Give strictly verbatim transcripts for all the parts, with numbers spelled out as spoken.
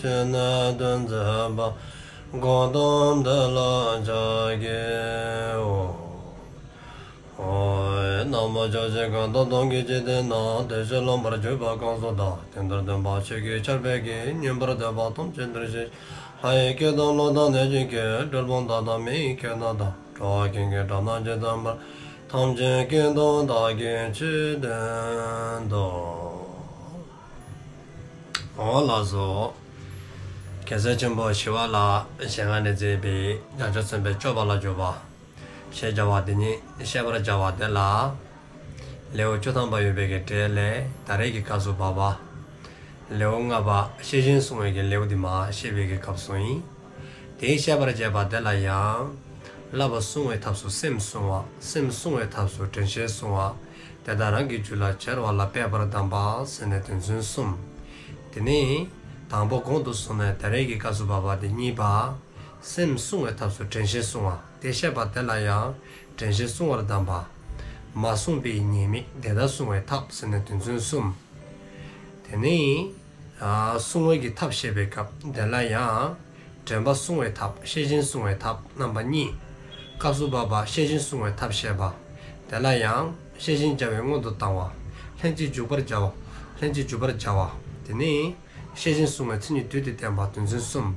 ཆོས་ནི་སྟོན་མཛད་པ། གོའུ་ཏམ་དེ་ལ་ཕྱག་འཚལ་ལོ། ཨོ། ན་མོ། ཕྱོགས་བཅུའི་གང་དག་སྟོང་གི་འཇིག་རྟེན་ན། བདེ་གཤེགས་ལོངས་པར་གྱུར་པ་གང་སུ་དག། དེང་འདིར་སྟོན་པ་ཆོས་ཀྱི་ཆར་འབེབས་ཀྱི། མངོན་པར་འདོད་པ་ཐམས་ཅད་འདིར་གཤེགས་ཤིག། ལྷ་ཡི་སྐད་དང་ཀླུ་དང་གནོད་སྦྱིན་སྐད། གྲུལ་བུམ་དག་དང་མི་ཡི་སྐད་རྣམས་དང་། འགྲོ་བ་ཀུན་གྱི་སྒྲ་རྣམས་ཇི་ཙམ་པར། ཐམས་ཅད་སྐད་དུ་བདག་གིས་ཆོས་བསྟན་ཏོ། འོ་ལགས་སོ། རྒྱལ་སྲས་ཆེན་པོ་ཞི་བ་ལྷའི་ཞལ་སྔ་ནས་མཛད་པའི་བྱང་ཆུབ་སེམས་དཔའི་སྤྱོད་པ་ལ་འཇུག་པ་ཞེས་བྱ་བ་དེ་ཉིད་བཤད་པར་བྱ་བ་དེ་ལ། ལེའུ་བཅུ་ཐམ་པ་ཡོད་པའི་གི་གྲས་ལས་ད་རེས་ཀྱི་སྐབས་སུ་བབ་པ། ལེའུ་ལྔ་པ་ཤེས་བཞིན་བསྲུང་བའི་གི་ལེའུ་འདི་མར་བཤད་པའི་གི་སྐབས་སུ་ཨིན། དེ་བཤད་པར་བྱ་བ་དེ་ལ་ཡང་། བསླབ་པ་བསྲུང་བའི་ཐབས་སུ་སེམས་བསྲུང་བ། སེམས་བསྲུང་བའི་ཐབས་སུ་དྲན་ཤེས་བསྲུང་བ། དེ་དག་རང་གི་རྒྱུད་ལ་སྦྱར་བ་ལ་འབད་པར་གདམས་པ་ཟེར་ནས་དོན་ཚན་གསུམ། དེ་ནས་དང་པོ་གོང་དུ་སོང་ནས་ད་རེས་ཀྱི་སྐབས་སུ་བབ་པ་དེ་གཉིས་པ། སེམས་བསྲུང་བའི་ཐབས་སུ་དྲན་ཤེས་བསྲུང་བ། དེ་བཤད་པ་དེ་ལ་ཡང་དྲན་ཤེས་བསྲུང་བར་གདམས་པ། མ་བསྲུངས་པའི་ཉེས་དམིགས་དེ་དག་བསྲུང་བའི་ཐབས་ཟེར་ནས་དོན་ཚན་གསུམ། དེ་ནས་ཨ་བསྲུང་བའི་གི་ཐབས་བཤད་པའི་སྐབས་དེ་ལ་ཡང་དྲན་པ་བསྲུང་བའི་ཐབས། ཤེས་བཞིན་བསྲུང་བའི་ཐབས་རྣམ་པ་གཉིས། སྐབས་སུ་བབ་པ་ཤེས་བཞིན་བསྲུང་བའི་ཐབས་བཤད་པ། དེ་ལ་ཡང་ཤེས་བཞིན་བྱ་བའི་སྔོན་དུ་བཏང་བ། ལྷན་ཅིག་འཇུག་པར་བྱ་བ། ལྷན་ཅིག་འཇུག་པར་བྱ་བ། དེ་ནས་ཤེས་བཞིན་བསྲུང་བའི་མཚན་ཉིད་བསྡུས་ཏེ་བསྟན་པ་དོན་ཚན་གསུམ།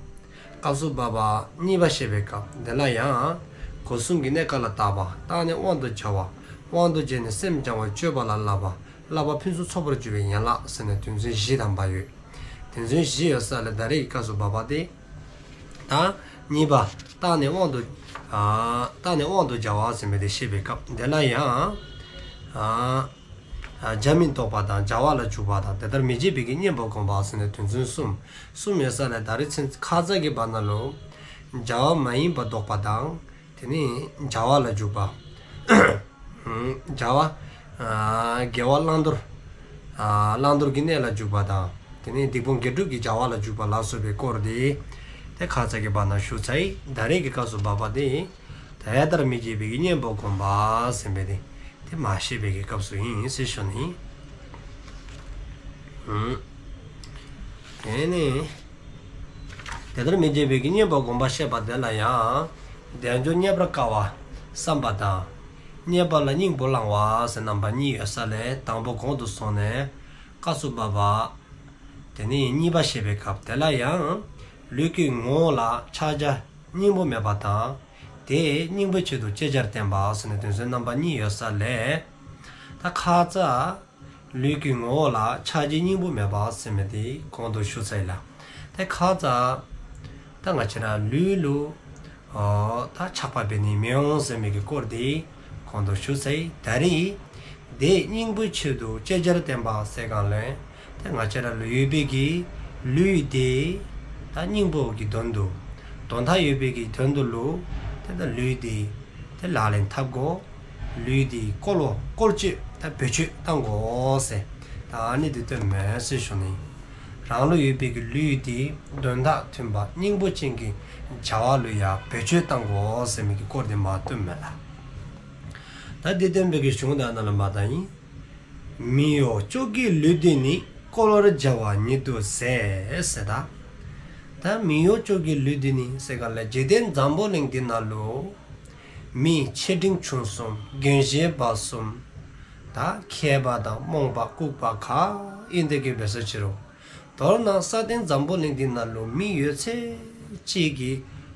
སྐབས་སུ་བབ་པ་གཉིས་པ་བཤད་པའི་སྐབས་དེ་ལ་ཡང་། སྒོ་གསུམ་གྱི་གནས་སྐབས་ལ་བརྟག་པ། བརྟགས་ནས་དབང་དུ་བྱ་བ། དབང་དུ་བྱས་ནས་སེམས་སྦྱང་བའི་སྤྱོད་པ་ལ་བསླབ་པ། བསླབ་པ་ཕུན་སུམ་ཚོགས་པར་འགྱུར་བའི་ཡན་ལག་ཟེར་ནས་དོན་ཚན་བཞི་ཐམ་པ་ཡོད། དོན་ཚན་བཞི་ཡོད་ས་ལས་ད་རེས་ཀྱི་སྐབས་སུ་བབ་པ་དེ། ད་གཉིས་པ། བརྟགས་ནས་དབང་དུ། ཨ་བརྟགས་ནས་དབང་དུ་བྱ་བ་ཟེར་མི་དེ་བཤད་པའི་སྐབས་དེ་ལ་ཡང་། ཨ་བྱ་མིན་རྟོག་པ་དང་བྱ་བ་ལ་འཇུག་པ་དང་དེ་ལྟར་མི་བྱེད་པའི་གི་གཉེན་པོ་བསྒོམ་པ་ཟེར་ནས་དོན་ཚན་གསུམ། གསུམ་ཡོད་ས་ལས་ད་རེས་ཚུན་ཁ་ཙ་གི་བར་ན་ལུ། བྱ་བ་མ་ཡིན་པ་ལྡོག་པ་དང་། དེ་ནས་བྱ་བ་ལ་འཇུག་པ། བྱ་བ། ཨ་དགེ་བ་བླང་དོར། ཨ་བླང་དོར་གྱི་གནས་ལ་འཇུག་པ་དང་། དེ་ནས་སྡིག་སྤོང་དགེ་སྒྲུབ་ཀྱི་བྱ་བ་ལ་འཇུག་པ་ལ་སོགས་པའི་སྐོར་དེ། དེ་ཁ་ཙ་གི་བར་ན་ཞུ་ཚར་ཡི། ད་རེས་ཀྱི་སྐབས་སུ་བབ་པ་དེ། དེ་ལྟར་མི་བྱེད་པའི་གི་གཉེན་པོ་བསྒོམ་པ་ཟེར་མི་དེ། དེ་མར་བཤད་པའི་གི་སྐབས་སུ་ཨིན་ཟེར་ཞུ་ནི། ཨུམ། དེ་ནས། དེ་ལྟར་མི་བྱེད་པའི་གི་གཉེན་པོ་བསྒོམ་པ་བཤད་པ་དེ་ལ་ཡང་། དལ་འབྱོར་རྙེད་པར་དཀའ་བ་བསམ་པ་དང་། རྙེད་པ་ལ་སྙིང་པོ་བླང་བ་ཟེར་རྣམ་པ་གཉིས་ཡོད་ས་ལས་དང་པོ་གོང་དུ་སོང་ནས་སྐབས་སུ་བབ་པ། དེ་ནས་གཉིས་པ་བཤད་པའི་སྐབས་དེ་ལ་ཡང་། ལུས་ཀྱི་ངོ་བོ་ལ་ཕྱག་རྒྱ་སྙིང་པོ་མེད་པ་དང་། དེ་སྙིང་པོའི་ཆེད་དུ་ཅིག་ཅར་བསྟན་པ་ཟེར་ནས་དོན་ཚན་རྣམ་པ་གཉིས་ཡོད་ས་ལས། ད་ཁ་ཙ། ལུས་ཀྱི་ངོ་བོ་ལ་ཕྱག་རྒྱའི་སྙིང་པོ་མེད་པ་ཟེར་མི་དེ་གོང་དུ་ཞུ་ཚར་ཡི་ལགས། ད་ཁ་ཙ། ད་ང་བཅས་ར་ལུས་ལུ། ཨོ་ད་ཆགས་པ་འབད་ནི་མི་འོང་ཟེར་མི་གི་སྐོར་དེ་གོང་དུ་ཞུ་ཚར་ཡི། ད་རེས། དེ་སྙིང་པོའི་ཆེད་དུ་ཅིག་ཅར་བསྟན་པ་ཟེར་གང་ལས། ད་ང་བཅས་ར་ལུ་ཡོད་པའི་གི་ལུས་དེ། ད་སྙིང་པོ་གི་དོན་དུ། དོན་དག་ཡོད་པའི་གི་དོན་དུ་ལུ། ད་ད་ལུས་དེ། དེ་ལག་ལེན་འཐབ་དགོ། ལུས་དེ་བཀོལ་བཀོལ་སྤྱོད་ད་བེད་སྤྱོད་བཏང་དགོ་ཟེར། ད་ཨ་ནི་དེ་སྟོནམ་མས་ཟེར་ཞུ་ནི། རང་ལུ་ཡོད་པའི་གི་ལུས་དེ་དོན་དག་མཐུན་པ་སྙིང་པོ་ཅན་གྱི་བྱ་བ་ལུ་ཡང་བེད་སྤྱོད་བཏང་དགོ་ཟེར་མི་གི་སྐོར་དེ་མར་སྟོནམ་མས་ལགས། ད་དེ་སྟོན་པའི་གི་གཞུང་དེ་ནང་ལུ་མར་ད་ཨིན། མི་གཡོ་ཅོག་གི་ལུས་འདི་ནི། བཀོལ་བར་བྱ་བ་ཉིད་དུ་ཟད་ཟེར་ད། ད་མི་གཡོ་ཅོག་གི་ལུས་འདི་ནི་ཟེར་གང་ལས་འཇིག་རྟེན་འཛམ་བུ་གླིང་འདི་ནང་ལུ། མི་ཆེ་འབྲིང་ཆུང་གསུམ་རྒན་གཞོན་བར་གསུམ། ད་མཁས་པ་དང་རྨོངས་པ་ལྐུགས་པ་ག་ཨིན་དེ་གི་འབད་ས་ཅི་རུང་། མདོར་ན་ས་སྟེང་འཛམ་བུ་གླིང་འདི་ནང་ལུ་མི་ཡོད་ཚད་ཅིག་གི་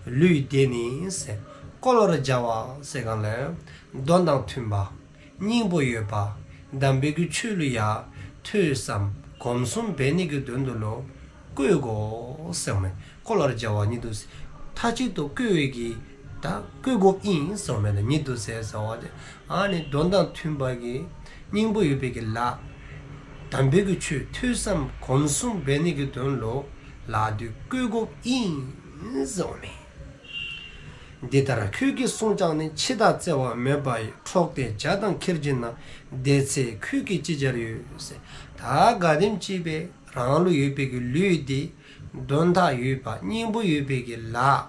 ལུས་འདི་ནི་ཟེར། བཀོལ་བར་བྱ་བ་ཟེར་གང་ལས་དོན་དང་མཐུན་པ། སྙིང་པོ་ཡོད་པ། དམ་པའི་གི་ཆོས་ལུ་ཡང་ཐོས་བསམ་སྒོམ་གསུམ་འབད་ནི་གི་དོན་དུ་ལུ་བཀོལ་དགོ་ཟེརཝ་མས། བཀོལ་བར་བྱ་བ་ཉིད་དུ་ཟད། མཐའ་གཅིག་ཏུ་བཀོལ་བའི་གི་ད་བཀོལ་དགོཔ་ཨིན་ཟེརཝ་མས་ལགས། ཉིད་དུ་ཟད་ཟེར་བ་ཅིན་ཨ་ནི་དོན་དང་མཐུན་པ་གི་སྙིང་པོ་ཡོད་པའི་གི་ལཱ། དམ་པའི་གི་ཆོས་ཐོས་བསམ་སྒོམ་གསུམ་འབད་ནི་གི་དོན་ལུ་ལཱ་དེ་བཀོལ་དགོཔ་ཨིན་ཟེརཝ་མས། འདི་ལྟར་ཁྱོད་ཀྱིས་བསྲུང་ཀྱང་ནི། འཆི་བདག་བརྩེ་བ་མེད་པ་ཡི། འཕྲོག་སྟེ་བྱ་དང་ཁྱེར་བྱེད་ན། དེ་ཚེ་ཁྱོད་ཀྱིས་ཅི་བྱར་ཡོད་ཟེར། ད་ག་དེམ་ཅིག་སྦེ་རང་ལུ་ཡོད་པའི་གི་ལུས་འདི་དོན་དག་ཡོད་པ་སྙིང་པོ་ཡོད་པའི་གི་ལཱ་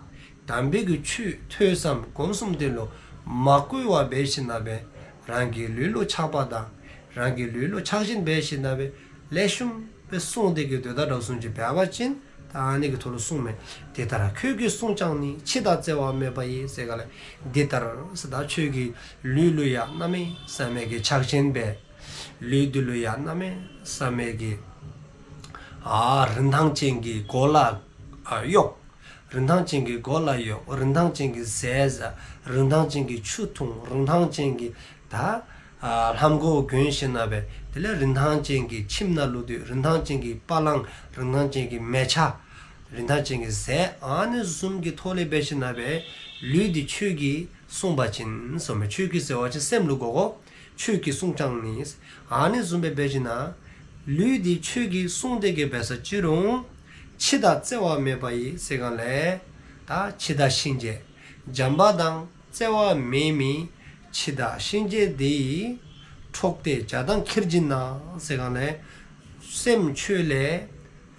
དམ་པའི་གི་ཆོས་ཐོས་བསམ་སྒོམ་གསུམ་དེ་ལུ་མ་བཀོལ་བར་འབད་ཞིནམ་ལས་རང་གི་ལུས་ལུ་ཆགས་པ་དང་རང་གི་ལུས་ལུ་ཆགས་ཞེན་འབད་ཞིནམ་ལས་ལེགས་ཤོམ་སྦེ་བསྲུང་སྟེ་གི་སྡོད་ད་འགྱོ་སོང་ཅིག་འབད་བ་ཅིན། ད་ཨ་ནི་གི་ཐོག་ལུ་གསུངསམ་མས། འདི་ལྟར་ཁྱོད་ཀྱིས་བསྲུང་ཀྱང་ནི། འཆི་བདག་བརྩེ་བ་མེད་པ་ཡིས། ཟེར་ག་ལས། འདི་ལྟར་ཟེར་ད་ཁྱོད་ཀྱི་ལུས་ལུ་ཡང་གནམ་མེད་ས་མེད་ཀྱི་ཆགས་ཞེན་འབད། ལུས་འདི་ལུ་ཡང་གནམ་མེད་ས་མེད་ཀྱི་ཨ་རིན་ཐང་ཅན་གྱི་གོ་ལ་ཨ་གཡོག། རིན་ཐང་ཅན་གྱི་གོ་ལ་གཡོག། རིན་ཐང་ཅན་གྱི་ཟས་ཟ། རིན་ཐང་ཅན་གྱི་ཆུ་འཐུང་། རིན་ཐང་ཅན་གྱི་ད་ཨ་ལྷམ་གོ་གྱོན་ཞིནམ་ལས་འབད། དེ་ལས་རིན་ཐང་ཅན་གྱི་ཁྱིམ་ནང་ལུ་སྡོད། རིན་ཐང་ཅན་གྱི་པ་ལང་། རིན་ཐང་ཅན་གྱི་མལ་ཆ། རིན་ཐང་ཅན་གྱི་ཟས། ཨ་ནི་བཟུམ་གྱི་ཐོག་ལས་འབད་ཞིནམ་ལས་འབད། ལུས་འདི་ཁྱོད་ཀྱིས་བསྲུང་བ་ཅིན་གསུངསམ་མས། ཁྱོད་ཀྱིས་ཟེར་བ་ཅིན་སེམས་ལུ་གོ་དགོ། ཁྱོད་ཀྱིས་བསྲུང་ཀྱང་ནི། ཨ་ནི་བཟུམ་སྦེ་འབད་ཞིནམ་ལས་ལུས་འདི་ཁྱོད་ཀྱིས་བསྲུང་སྟེ་གི་འབད་ས་ཅི་རུང་། འཆི་བདག་བརྩེ་བ་མེད་པ་ཡིས། ཟེར་ག་ལས། ད་འཆི་བདག་གཤིན་རྗེ་བྱམས་པ་དང་བརྩེ་བ་མེད་མི་འཆི་བདག་གཤིན་རྗེ་འདི་ཡིས། འཕྲོག་སྟེ་བྱ་དང་ཁྱིར་འབྱིན་ན། ཟེར་ག་ལས། སེམས་ཁྱོད་ལས་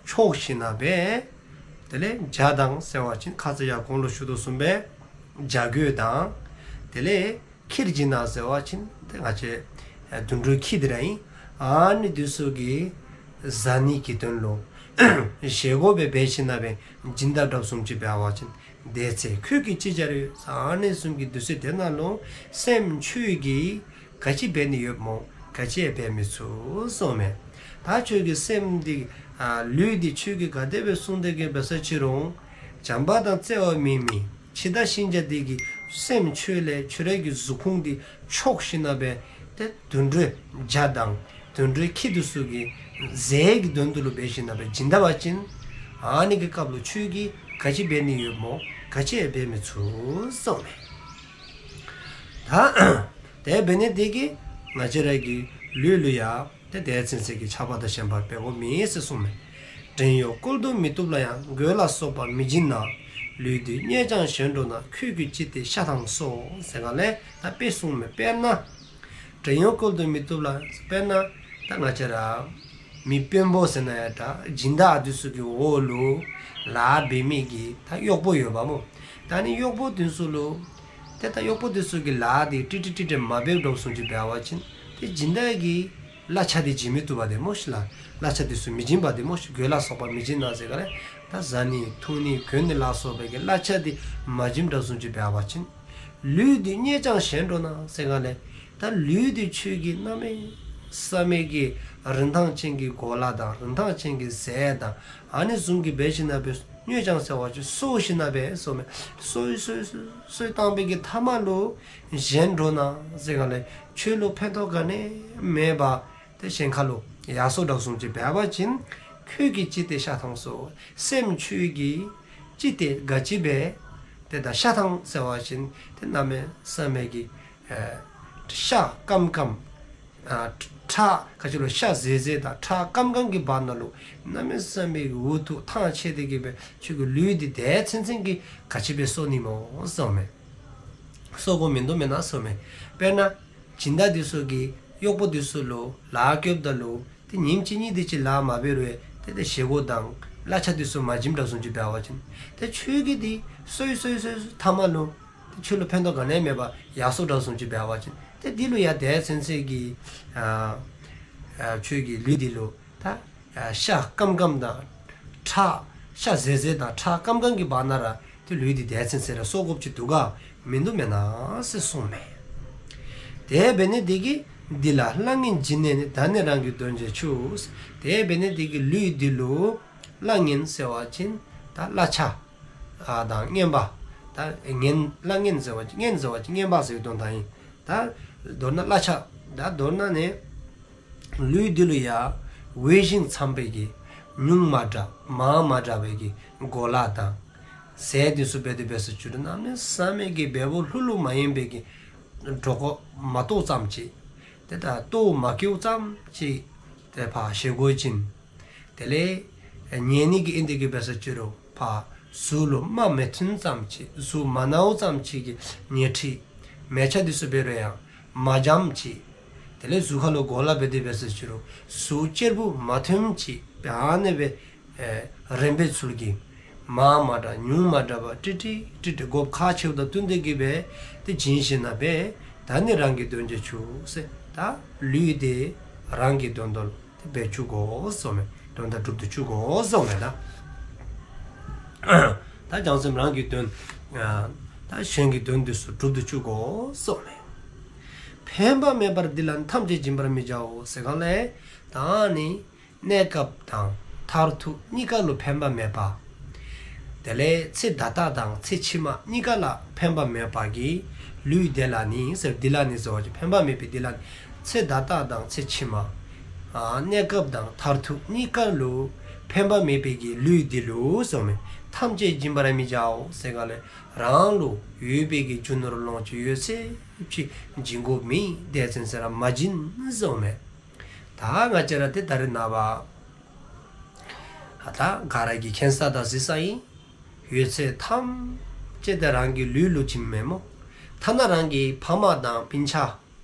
འཕྲོག་ཞིནམ་ལས་འབད། དེ་ལས་བྱ་དང་ཟེར་བ་ཅིན་ཁ་ཙ་ཡང་གོང་ལུ་ཞུ་དོ་བཟུམ་སྦེ་བྱ་རྒོད་དང་། དེ་ལས་ཁྱིར་འབྱིན་ན་ཟེར་བ་ཅིན་ཏེ་ང་བཅས་དུད་འགྲོའི་ཁྱི་འདི་ར་ཨིན། ཨ་ནི་འདི་ཚུ་གི་བཟའ་ནི་གི་དོན་ལུ་བཞེས་སྒོ་སྦེ་འབད་ཞིནམ་ལས་འབད་སྦྱིན་བདག་འདྲཝ་བཟུམ་ཅིག་འབད་བ་ཅིན། དེ་ཚེ་ཁྱོད་ཀྱིས་ཅི་བྱར་ཡོད། ཨ་ནི་བཟུམ་གྱི་དུས་ཚོད་དེ་ནང་ལུ་སེམས་ཁྱོད་ཀྱིས་ག་ཅི་འབད་ནི་ཡོདཔ་སྨོ། ག་ཅི་ཡང་འབད་མི་ཚུགས་གསུངསམ་མས། ད་ཁྱོད་ཀྱི་སེམས་འདི་ཨ་ལུས་འདི་ཁྱོད་ཀྱིས་ག་དེ་སྦེ་བསྲུང་སྟེ་གི་འབད་ས་ཅི་རུང་། བྱམས་པ་དང་བརྩེ་བ་མེད་མི་འཆི་བདག་གཤིན་རྗེ་འདི་གིས་སེམས་ཁྱོད་ལས་ཁྱོད་རའི་གི་གཟུགས་ཁོང་འདི་འཕྲོག་ཞིནམ་ལས་འབད། ཏེ་དུད་འགྲོའི་བྱ་དང་དུད་འགྲོའི་ཁྱི་འདི་ཚུ་གི་ཟས་ཀྱི་དོན་དུ་ལུ་འབད་ཞིནམ་ལས་འབད་སྦྱིན་བདག་འབད་བ་ཅིན། ཨ་ནི་གི་སྐབས་ལུ་ཁྱོད་ཀྱིས་ག་ཅི་འབད་ནི་ཡོདཔ་སྨོ། ག་ཅི་ཡང་འབད་མི་ཚུགས་གསུངསམ་མས། ད་དེ་འབད་ནི་འདི་གིས་ང་བཅས་རའི་གི་ལུས་ལུ་ཡང་ཏེ་དེ་ཚུན་ཚོད་ཀྱི་ཆགས་པ་དང་ཞེན་པ་འབད་དགོཔ་མེད་ཟེར་གསུངསམ་མས། བྲན་གཡོག་བཀོལ་དུ་མི་བཏུབ་ལ་ཡང་། རྒོད་ལ་སོགས་པ་མི་སྦྱིན་ན། ལུས་འདི་རྙེད་ཀྱང་གཞན་འགྲོགས་ན། ཁྱོད་ཀྱིས་ཅི་སྟེ་ཤ་ཐང་གསོ། ཟེར་ག་ལས་ད་དཔེ་གསུངསམ་མས། དཔེར་ན་བྲན་གཡོག་བཀོལ་དུ་མི་བཏུབ་ལ། དཔེར་ན་ད་ང་བཅས་ར་མི་དཔོན་པོ་ཟེར་ན་ཡང་འདྲ། སྦྱིན་བདག་འདི་ཚུ་གི་འོག་ལུ་ལཱ་འབད་མི་གི་ད་གཡོག་པོ་ཡོདཔ་སྨོ། ད་ནི་གཡོག་པོ་འདི་ཚུ་ལུ་ཏེ་ད་གཡོག་པོ་འདི་ཚུ་གིས་ལཱ་འདི་ཀྲིག་ཀྲི་ཀྲིག་ཀྲི་མ་འབདཝ་འདྲཝ་བཟུམ་ཅིག་འབད་བ་ཅིན། ཏེ་སྦྱིན་བདག་གིས་གླ་ཆ་འདི་བྱིན་མི་བཏུབ་པ་དེ་སྨོ་ཤིག་ལགས། གླ་ཆ་འདི་ཚུ་མི་བྱིན་པ་དེ་སྨོ་ཤིག། རྒོད་ལ་སོགས་པ་མི་སྦྱིན་ན་ཟེར་ག་ལས། ད་བཟའ་ནི་འཐུང་ནི་གྱོན་ནི་ལ་སོགས་པའི་གི་གླ་ཆ་འདི་མ་བྱིནམ་འདྲཝ་བཟུམ་ཅིག་འབད་བ་ཅིན། ལུས་འདི་རྙེད་ཀྱང་གཞན་འགྲོགས་ན། ཟེར་ག་ལས། ད་ལུས་འདི་ཁྱོད་ཀྱིས་གནམ་མེད་ས་མེད་ཀྱི་རིན་ཐང་ཅན་གྱི་གོ་ལ་དང་རིན་ཐང་ཅན་གྱི་ཟས་དང་ཨ་ནི་བཟུམ་གྱི་འབད་ཞིནམ་ལས་འབད་རྙེད་ཀྱང་ཟེར་བ་ཅིན་གསོ་ཞིནམ་ལས་འབད་གསོཝ་མས། གསོ་གསོ་གསོ་གསོ་བཏང་པའི་གི་མཐའ་མ་ལུ་གཞན་འགྲོགས་ན་ཟེར་ག་ལས། ཁྱོད་ལུ་ཕན་ཐོགས་ག་ནི་མེད་པར་ཏེ་གཞན་ཁ་ལུ་ཡར་སོངམ་འདྲཝ་བཟུམ་ཅིག་འབད་བ་ཅིན། ཁྱོད་ཀྱིས་ཅི་སྟེ་ཤ་ཐང་གསོ། སེམས་ཁྱོད་ཀྱིས་ཅི་སྟེ་ག་ཅི་འབད་ཏེ་ད་ཤ་ཐང་ཟེར་བ་ཅིན་ཏེ་གནམ་མེད་ས་མེད་ཀྱི་ཨེ་ཤ་སྐམ་སྐམ་ཨ་ཁྲག་ག་ཅི་ལོ་ཤ་ཟད་ཟད་དང་ཁྲག་སྐམ་སྐམ་གྱི་བར་ན་ལུ་གནམ་མེད་ས་མེད་ཀྱི་འུ་ཐུག་ཐང་ཆད་དེ་གི་འབད་ཁྱོད་ཀྱི་ལུས་འདི་དེ་ཚུན་ཚོད་ཀྱི་ག་ཅི་འབད་གསོ་ནི་སྨོ་གསུངསམ་མས། གསོ་དགོཔ་མིན་འདུག་མེན་ན་གསུངསམ་མས། དཔེར་ན་སྦྱིན་བདག་འདི་ཚུ་གིས་གཡོག་པོ་འདི་ཚུ་ལུ་ལཱ་བཀོལཝ་ད་ལུ་ཏེ་ཉིནམ་གཅིག་གཉིས་དེ་ཅིག་ལཱ་མ་འབད་རུང་ཏེ་ཏེ་བཞེས་སྒོ་དང་གླ་ཆ་འདི་ཚུ་མ་བྱིནམ་འདྲཝ་བཟུམ་ཅིག་འབད་བ་ཅིན། ཏེ་ཁྱོད་ཀྱིས་འདི་གསོ་གསོ་གསོ་གསོ་མཐའ་མ་ལུ་ཏེ་ཁྱོད་ལུ་ཕན་ཐོགས་ག་ནི་མེད་པར་ཡར་སོངམ་འདྲཝ་བཟུམ་ཅིག་འབད་བ་ཅིན། ཏེ་འདི་ལུ་ཡང་དེ་ཚུན་ཚོད་ཀྱི་ཨ་ཨ་ཁྱོད་ཀྱི་ལུས་འདི་ལུ་ད་ཨ་ཤ་སྐམ་སྐམ་དང་ཁྲག་ཤ་ཟད་ཟད་དང་ཁྲག་སྐམ་སྐམ་གྱི་བར་ན་ར་ཏེ་ལུས་འདི་དེ་ཚུན་ཚོད་ར་གསོ་དགོཔ་ཅིག་འདུག་ག་མིན་འདུག་མེན་ན་ཟེར་གསུངསམ་མས། དེ་འབད་ནི་འདི་གིས་འདི་ལ་གླ་རྔན་བྱིན་ནས་ནི། ད་ནི་རང་གི་དོན་བྱེད་ཆུག། དེ་འབད་ནི་འདི་གིས་ལུས་འདི་ལུ་གླ་རྔན་ཟེར་བ་ཅིན་ད་གླ་ཆ་ཨ་དང་རྔན་པ། ད་རྔན་གླ་རྔན་ཟེར་བ་ཅིན་རྔན་ཟེར་བ་ཅིན་རྔན་པ་ཟེར་བའི་དོན་དག་ཨིན། ད་མདོར་ན་གླ་ཆ། ད་མདོར་ན་ནི་ལུས་འདི་ལུ་ཡང་འོས་ཤིང་འཚམས་པའི་གི་ཉུང་མ་དྲགས་མང་མ་དྲགས་པའི་གི་གོ་ལ་དང་ཟས་འདི་ཚུ་འབད་དེ་འབད་ས་ཅི་རུང་གནམ་མེད་ས་མེད་ཀྱི་འབདཝ་ལྷུག་ལྷུག་མ་ཡིན་པའི་གི་གྲོད་ཁོག་མ་ལྟོགས་ཙམ་ཅིག། ཏེ་ད་ལྟོཝ་མ་བཀྱེས་ཙམ་ཅིག་ཏེ་ཕར་བཞེས་སྒོ་བྱིན། དེ་ལས་ཉལ་ནི་གི་ཨིན་དེ་གི་འབད་ས་ཅི་རུང་ཕར་གཟུགས་ལུ་རྨ་མི་ཐོན་ཙམ་ཅིག་གཟུགས་མ་ནཝ་ཙམ་ཅིག་གི་ཉལ་ཁྲི། མལ་ཆ་འདི་ཚུ་འབད་རུང་ཡང་མ་འཇམ་ཅིག། དེ་ལས་གཟུགས་ཁ་ལུ་གོ་ལ་འབད་དེ་འབད་ས་ཅི་རུང་གཟུགས་གཅེར་བུ་མ་ཐོནམ་ཅིག། ཨ་ནི་སྦེ་ཨེ་རན་པའི་ཚུལ་གྱིས་མང་མ་དྲགས་ཉུང་མ་དྲགས་པར་ཀྲིག་ཀྲི་ཀྲིག་ཀྲི་དགོཔ་ཁག་ཆེཝ་དང་བསྟུན་ཏེ་གི་སྦེ་ཏེ་བྱིན་ཞིནམ་ལས་འབད། ད་ནི་རང་གི་དོན་བྱེད་ཆུག་ཟེར། ད་ལུས་འདི་རང་གི་དོན་དག་ལུ་ཏེ་འབད་བཅུག་དགོ་གསུངསམ་མས། དོན་དག་སྒྲུབ་སྟེ་བཅུག་དགོ་གསུངསམ་མས་ད། ད་བྱང་སེམས་རང་གི་དོན། ད་གཞན་གྱི་དོན་དེ་ཚུ་སྒྲུབ་ཏུ་བཅུག་དགོ་གསུངསམ་མས། ཕན་པ་མེད་པར་འདི་ལ་ནི། ཐམས་ཅད་སྦྱིན་པར་མི་བྱའོ་ཟེར་གང་ལས། ད་ནི་གནས་སྐབས་དང་མཐར་ཐུག་གཉིས་ཀ་ལུ་ཕན་པ་མེད་པ། དེ་ལས་ཚེ་ད་ལྟ་དང་ཚེ་ཕྱི་མ་གཉིས་ཀ་ལ་ཕན་པ་མེད་པ་གི་ལུས་དེ་ལ་ནི་ཟེར། འདི་ལ་ནི་ཟེར་བ་ཅིན་ཕན་པ་མེད་པའི་འདི་ལ་ནི། ཚེ་ད་ལྟ་དང་ཚེ་ཕྱི་མ། ཨ་གནས་སྐབས་དང་མཐར་ཐུག་གཉིས་ཀ་ལུ་ཕན་པ་མེད་པའི་གི་ལུས་འདི་ལུ་གསུངསམ་མས། ཐམས་ཅད་སྦྱིན་པར་མི་བྱའོ་ཟེར་གང་ལས། རང་ལུ་ཡོད་པའི་གི་རྒྱུ་ནོར་ལོངས་སྤྱོད་ཡོད་ཚད་ཅིག་སྦྱིན་དགོཔ་མེད། དེ་ཚུན་ཚོད་ར་མ་སྦྱིན་གསུངསམ་མས། ད་ང་བཅས་ར་ཏེ་ད་རེས་ནངས་པ་ཨ་ད་ག་ར་གིས་མཁྱེན་ས་དང་གཟིགས་ས་ཨིན། ཡོད་ཚད་ཐམས་ཅད་དེ་རང་གི་ལུས་ལུ་བྱིནམ་མས་མོ། ཐ་ན་རང་གི་ཕམ་དང་སྤུན་ཆ་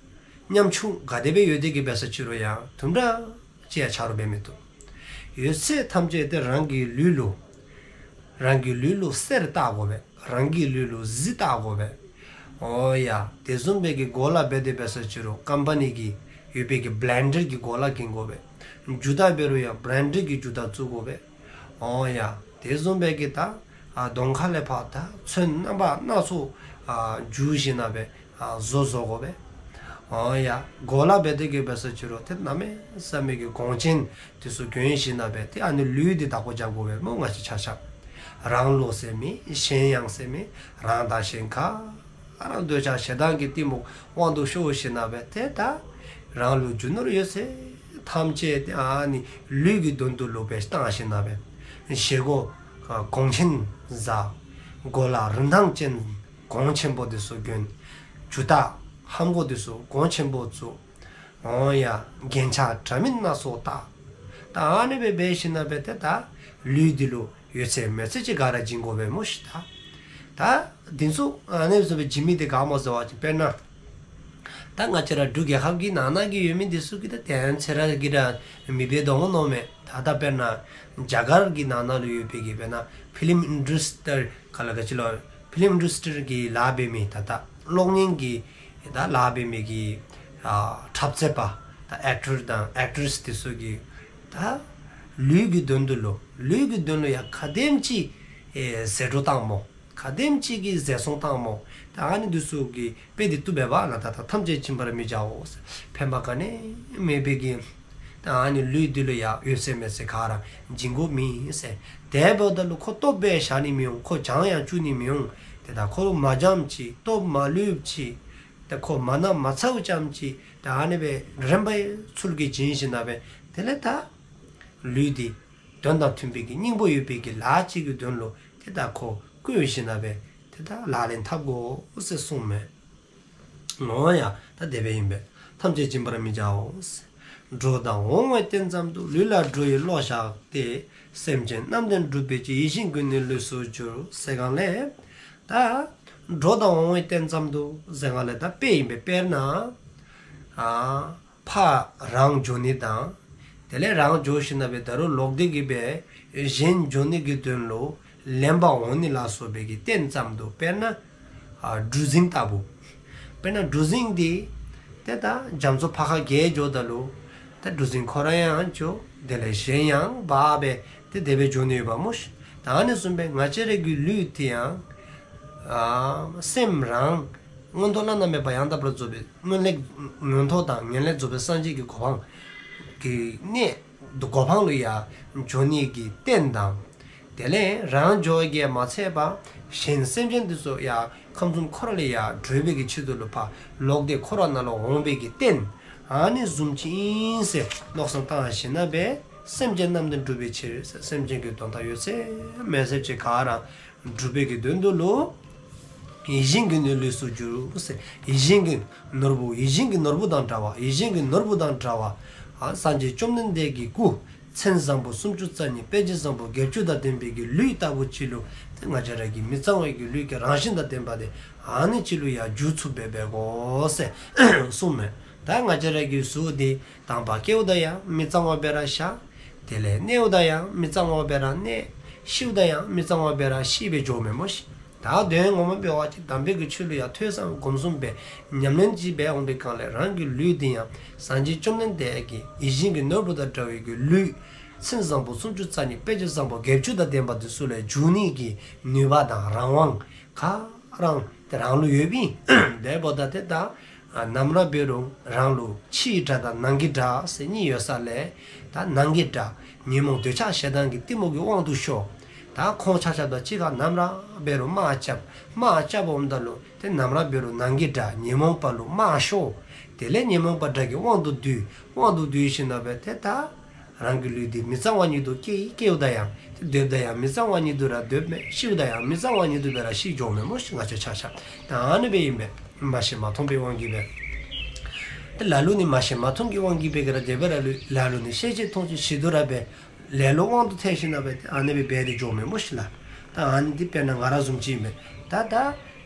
ཉམ་ཆུང་ག་དེ་སྦེ་ཡོད་དེ་གི་འབད་ས་ཅིག་རུང་ཡང་དུམ་གྲ་ཅིག་ཡང་ཆ་རོགས་འབད་མི་བཏུབ། ཡོད་ཚད་ཐམས་ཅད་དེ་རང་གི་ལུས་ལུ་རང་གི་ལུས་ལུ་གསེར་བཏགས་དགོ་པས། རང་གི་ལུས་ལུ་གཟི་བཏགས་དགོ་པས། འོ་ཡ། དེ་བཟུམ་སྦེ་གི་གོ་ལ་འབད་དེ་འབད་ས་ཅིག་རུང་ཀམ་པ་ནི་གི་ཡོད་པའི་གི་བི་རེན་ཌེཌ་གི་གོ་ལ་གྱོན་དགོ་པས། ཇུ་ཏ་འབད་རུང་ཡང་བི་རེན་ཌེཌ་གི་ཇུ་ཏ་བཙུགས་དགོ་པས། འོ་ཡ། དེ་བཟུམ་སྦེ་གི་ད་ཨ་གདོང་ཁ་ལས་ཕར་ད་ཚོན་རྣམ་པ་སྣ་ཚོགས་ཨ་བསྒྱུར་ཞིནམ་ལས་ཨ་བཟོ་བཟོ་དགོ་པས། འོ་ཡ། གོ་ལ་འབད་དེ་གི་འབད་ས་ཅིག་རུང་ཏེ་གནམ་མེད་ས་མེད་ཀྱི་གོང་ཆེན་དེ་ཚུ་གྱོན་ཞིནམ་ལས་ཏེ་ཨ་ནི་ལུས་འདི་བདག་པོ་རྐྱབ་དགོ་པས་མོ། ང་བཅས་ཆ་ཁྱབ་རང་ལུ་ཟེར་མེད། གཞན་ཡང་ཟེར་མེད། རང་དང་གཞན་ག་ར་འདོད་ཆགས་ཞེ་སྡང་གི་གཏི་མུག་དབང་དུ་ཤོར་ཞིནམ་ལས་ཏེ་ད་རང་ལུ་རྒྱུ་ནོར་ཡོད་ཚད་ཐམས་ཅད་ཏེ་ཨ་ནི་ལུས་ཀྱི་དོན་དུ་ལུ་སྦེ་བཏང་ཞིནམ་ལས་བཞེས་སྒོ་གོང་ཆེན་བཟའ། གོ་ལ་རིན་ཐང་ཅན་གོང་ཆེན་པོ་དེ་ཚུ་གྱོན། ཇུ་ཏ་ཧམ་གོ་དེ་ཚུ་གོང་ཆེན་པོ་བཙུགས། འོ་ཡ། རྒྱན་ཆ་འདྲ་མིན་སྣ་ཚོགས་བཏགས། ད་ཨ་ནི་སྦེ་འབད་ཞིནམ་ལས་ཏེ་ད་ལུས་འདི་ལུ་ཡོད་ཚད་མེད་ཚད་ཅིག་ག་ར་སྦྱིན་དགོ་པས་མོ་ཤིག། ད་ད་འདི་ཚུ་ཨ་ནི་བཟུམ་སྦེ་སྦྱིན་མི་དེ་ག་སྨོ་ཟེར་བ་ཅིན་དཔེར་ན་ད་ང་བཅས་ར་འབྲུག་རྒྱལ་ཁབ་ཀྱི་ནང་ན་གི་ཡོད་མི་འདི་ཚུ་གིས་ད་དེ་ཡང་ཚེ་ར་གིས་ར་མི་འབད་དོ་འོང་མནོཝ་མས། ད་ད་དཔེར་ན་རྒྱ་གར་གྱི་ནང་ན་ལུ་ཡོད་པའི་གི་དཔེར་ན་ཕི་ལིམ་ཨིན་ཌསི་ཊི་རི་ག་ལ་ག་ཅི་ལོ། ཕི་ལིམ་ཨིན་ཌསི་ཊི་རི་གི་ལཱ་འབད་མི་ད་ད་གློག་བརྙན་གྱི་ད་ལཱ་འབད་མི་གི་ཨ་འཁྲབ་རྩེད་པ་ད་ཨེག་ཊར་དང་ཨེག་ཊི་རེསི་དེ་ཚུ་གིས་ད་ལུས་ཀྱི་དོན་དུ་ལུ་ལུས་ཀྱི་དོན་ལུ་ཡང་ག་དེམ་ཅིག་ཨེ་ཟད་འགྲོ་བཏངམ་སྨོ། ག་དེམ་ཅིག་གི་ཟད་སོང་བཏངམ་སྨོ། ད་ཨ་ནི་དེ་ཚུ་གི་དཔེ་དེ་བཏུབ་པས་པ་ལགས། ད་ད་ཐམས་ཅད་སྦྱིན་པར་མི་བྱའོ། ཕན་པ་ག་ནི་མེད་པའི་གི་ད་ཨ་ནི་ལུས་འདི་ལུ་ཡང་ཡོད་ཚད་མེད་ཚད་ག་ར་སྦྱིན་དགོཔ་མེད་ཟེར། དེ་འབདཝ་ད་ལུ་ཁོ་སྟོབས་སྦེ་བཞག་ནི་མི་འོང་། ཁོ་བྱང་ཡང་བཅུག་ནི་མི་འོང་། ཏེ་ད་ཁོ་མ་བྱངམ་ཅིག་སྟོབས་མ་ལུསཔ་ཅིག་ད་ཁོ་མ་ན་མ་ཚཝ་ཙམ་ཅིག་ད་ཨ་ནི་སྦེ་རན་པའི་ཚུལ་གྱིས་བྱིན་ཞིནམ་ལས་དེ་ལས་ད་ལུས་འདི་དོན་དང་མཐུན་པའི་གི་སྙིང་པོ་ཡོད་པའི་གི་ལཱ་ཅིག་གི་དོན་ལུ་ཏེ་ད་ཁོ་བཀོལ་ཞིནམ་ལས་ཏེ་ད་ལག་ལེན་འཐབ་དགོ་ཟེར་གསུངསམ་མས། འོ་ཡ། ད་དེ་སྦེ་ཨིན་པས། ཐམས་ཅད་སྦྱིན་པར་མི་བྱའོ། འགྲོ་དང་འོང་བའི་རྟེན་ཙམ་དུ། ལུས་ལ་འགྲོ་ཡི་བློ་བཞག་སྟེ། སེམས་ཅན་རྣམས་དོན་སྒྲུབ་པའི་ཕྱིར། ཡིད་བཞིན་ཀུན་ནས་ལུས་སུ་བསྒྱུར། ཟེར་གང་ལས། ད་འགྲོ་དང་འོང་བའི་རྟེན་ཙམ་དུ་ཟེར་གང་ལས་ད་དཔེ་ཨིན་པས། དཔེར་ན་ཨ་ཕར་རང་འགྱོ་ནི་དང་དེ་ལས་རང་འགྱོ་ཞིནམ་ལས་ད་རུང་ལོག་སྟེ་གི་སྦེ་གཞན་འགྱོ་ནི་གི་དོན་ལུ་ལེན་པར་འོང་ནི་ལ་སོགས་པའི་གི་རྟེན་ཙམ་དུ། དཔེར་ན་ཨ་གྲུ་གཟིངས་ལྟ་བུ། དཔེར་ན་གྲུ་གཟིངས་འདི་ཏེ་ད་རྒྱ་མཚོ་ཕར་ཁ་བརྒལ་འགྱོཝ་ད་ལུ་ད་གྲུ་གཟིངས་ཁོ་ར་ཡང་འགྱོ། དེ་ལས་གཞན་ཡང་འབག་སྦེ་ཏེ་དེ་སྦེ་འགྱོ་ནི་ཡོདཔ་སྨོ་ཤིག། ད་ཨ་ནི་བཟུམ་སྦེ་ང་བཅས་རའི་གི་ལུས་འདི་ཡང་ཨ་སེམས་རང་མངོན་མཐོ་བླ་ན་མེད་པ་ཡང་དག་པར་རྫོགས་པའི་མངོན་ལེགས་མངོན་མཐོ་དང་ངེས་ལེགས་རྫོགས་པའི་སངས་རྒྱས་ཀྱི་གོ་འཕང་གི་གནས་གོ་འཕང་ལུ་ཡང་འགྱོ་ནི་གི་རྟེན་དང་། དེ་ལས་རང་འགྱོ་གིས་མ་ཚད་པར་གཞན་སེམས་ཅན་འདི་ཚུ་ཡང་ཁམས་གསུམ་འཁོར་བ་ལས་ཡང་སྒྲོལ་བའི་གི་ཆེད་དུ་ལུ་ཕར་ལོག་སྟེ་འཁོར་བ་ནང་ལུ་འོང་བའི་གི་རྟེན་ཨ་ནི་བཟུམ་ཅིག་ཨིན་ཟེར་མནོ་བསམ་བཏང་ཞིནམ་ལས་སེམས་ཅན་རྣམས་དོན་སྒྲུབ་པའི་ཕྱིར་ཟེར། སེམས་ཅན་གྱི་དོན་དག་ཡོད་ཚད་མེད་ཚད་ཅིག་ག་ར་སྒྲུབ་པའི་གི་དོན་དུ་ལུ་ཡིད་བཞིན་ཀུན་ནས་ལུས་སུ་བསྒྱུར་ཟེར། ཡིད་བཞིན་གྱི་ནོར་བུ། ཡིད་བཞིན་གྱི་ནོར་བུ་དང་འདྲ་བ། ཡིད་བཞིན་གྱི་ནོར་བུ་དང་འདྲ་བ། ཨ་སངས་རྒྱས་བཅོམ་ལྡན་འདས་ཀྱི་སྐུ་མཚན་བཟང་པོ་སུམ་ཅུ་རྩ་གཉིས་དཔེ་བྱད་བཟང་པོ་བརྒྱད་ཅུ་དང་ལྡན་པའི་གི་ལུས་ལྟ་བུ་ཅིག་ལུ་ཏེ་ང་བཅས་ར་གི་མི་གཙང་བའི་གི་ལུས་ཀྱི་རང་བཞིན་དང་ལྡན་པ་དེ་ཨ་ནི་ཅིག་ལུ་ཡང་འགྱུར་ཚུགསཔ་སྦེ་འབད་དགོ་ཟེར་གསུངསམ་མས། ད་ང་བཅས་ར་གི་གཟུགས་འདི་དང་པ་སྐྱེཝ་ད་ཡང་མི་གཙང་བ་སྦེ་ར་ཤར། དེ་ལས་གནསཝ་ད་ཡང་མི་གཙང་བ་སྦེ་ར་གནས། ཤིཝ་ད་ཡང་མི་གཙང་བ་སྦེ་ར་ཤི་སྦེ་འགྱོཝ་མས་སྨོ་ཤིག། ད་དོན་ངོ་མ་འབད་བ་ཅིན་དམ་པའི་གི་ཆོས་ལུ་ཡང་ཐོས་བསམ་སྒོམ་གསུམ་སྦེ་ཉམས་ལེན་ཅིག་འབད་འོང་པའི་སྒང་ལས་རང་གི་ལུས་འདི་ཡང་སངས་རྒྱས་བཅོམ་ལྡན་འདས་ཀྱི་ཡིད་བཞིན་གྱི་ནོར་བུ་དང་འདྲ་བའི་གི་ལུས་ མཚན་བཟང་པོ་སུམ་ཅུ་རྩ་གཉིས། དཔེ་བྱད་བཟང་པོ་བརྒྱད་ཅུ་དང་ལྡན་པ་འདི་ཚུ་ལས་འཇུག་ནི་གི་ནུས་པ་དང་རང་དབང་ག་ར་དེ་རང་ལུ་ཡོདཔ་ཨིན། དེ་འབདཝ་ད་ཏེ་ད་ནམ་ར་འབད་རུང་རང་ལུ་ཕྱིའི་དགྲ་དང་ནང་གི་དགྲ་ཟེར་གཉིས་ཡོད་ས་ལས། ད་ནང་གི་དགྲ་ཉོན་མོངས་འདོད་ཆགས་ཞེ་སྡང་གི་གཏི་མུག་གི་དབང་དུ་ཤོར། ད་ཁོང་ཆ་ཁྱབ་དང་གཅིག་ཁར་ནམ་ར་འབད་རུང་དམག་རྐྱབ། དམག་རྐྱབ་འོངམ་ད་ལུ་ཏེ་ནམ་ར་འབད་རུང་ནང་གི་དགྲ་ཉོན་མོངས་པ་ལུ་དམག་ཤོར། དེ་ལས་ཉོན་མོངས་པ་དགྲ་གི་དབང་དུ་བསྡུས། དབང་དུ་བསྡུས་ཞིནམ་ལས་ཏེ་ད་རང་གི་ལུས་འདི་མི་གཙང་བ་ཉིད་དུ་སྐྱེ་ཡི། སྐྱེཝ་ད་ཡང་ཏེ་སྡོདཔ་ད་ཡང་མི་གཙང་བ་ཉིད་དུ་ར་སྡོདཔ་མས། ཤིཝ་ད་ཡང་མི་གཙང་བ་ཉིད་དུ་སྦེ་ར་ཤི་འགྱོཝ་མས་སྨོ་ཤིག། ང་བཅས་ཆ་ཁྱབ་ད་ཨ་ནི་སྦེ་ཨིན་པས། མ་ཤེས་མ་མཐོང་པའི་དབང་གིས་སྦེ། ཏེ་ལ་ལུ་ནི་མ་ཤེས་མ་མཐོང་གི་དབང་གིས་སྦེ་ག་ར་དེ་སྦེ་ར་ལུ་ལ་ལུ་ནི་ཤེས་བྱེད་མཐོང་བྱེད་ཞི་དུ་ར་སྦེ་ལེ་ལོ་དབང་དུ་ཐལ་ཞིནམ་ལས་ཏེ་ཨ་ནི་སྦེ་འབད་དེ་འགྱོཝ་མས་སྨོ་ཤིག་ལགས། ད་ཨ་ནི་འདི་དཔེར་ན་ང་ར་བཟུམ་ཅིག་ཨིན་པས། ད་ད་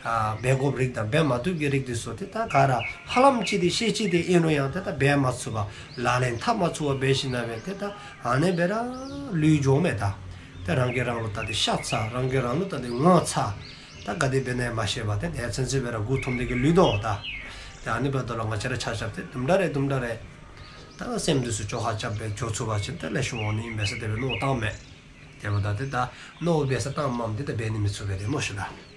ཨ་འབད་དགོཔ་རིགས་དང་འབད་མ་བཏུབ་ཀྱི་རིགས་འདི་ཚུ་ཏེ་ད་ག་ར་ཧ་ལམ་ཅིག་འདི་ཤེས་ཅི་དེ་ཨིན་རུང་ཡང་ཏེ་ད་འབད་མ་ཚུགས་པར་ལག་ལེན་འཐབ་མ་ཚུགས་པར་འབད་ཞིནམ་ལས་ཏེ་ད་ཨ་ནི་སྦེ་ར་ལུས་འགྱོཝ་མས། ད་ཏེ་རང་གིས་རང་ལུ་ད་ཏེ་ཤ་ཚ། རང་གིས་རང་ལུ་ད་ཏེ་ངོ་ཚ། ད་ག་དེ་འབད་ནི་ཡང་མ་ཤེས་པར་ཏེ་ཏེ་ཚུན་ཚོད་སྦེ་ར་མགུ་འཐོམས་ཏེ་གི་ལུས་དོ། ད་ཏེ་ཨ་ནི་འབདཝ་ད་ལུ་ང་བཅས་ར་ཆ་ཁྱབ་ཏེ་དུམ་གྲ་རེ་དུམ་གྲ་རེ་ད་སེམས་འདི་ཚུ་བཅོ་ཁ་རྐྱབ་སྦེ་འགྱོ་ཚུགས་པ་ཅིན་ཏེ་ལེགས་ཤོམ་འོང་ནི་ཨིན་མས་ཟེར་དེ་སྦེ་མནོ་བཏངམ་མས། དེ་འབདཝ་ད་ཏེ་ད་མནོ་བསམ་བཏངམ་མས། ཏེ་ད་འབད་ནི་མི་ཚུགས་པས་ཏེ་སྨོ་ཤིག་ལགས།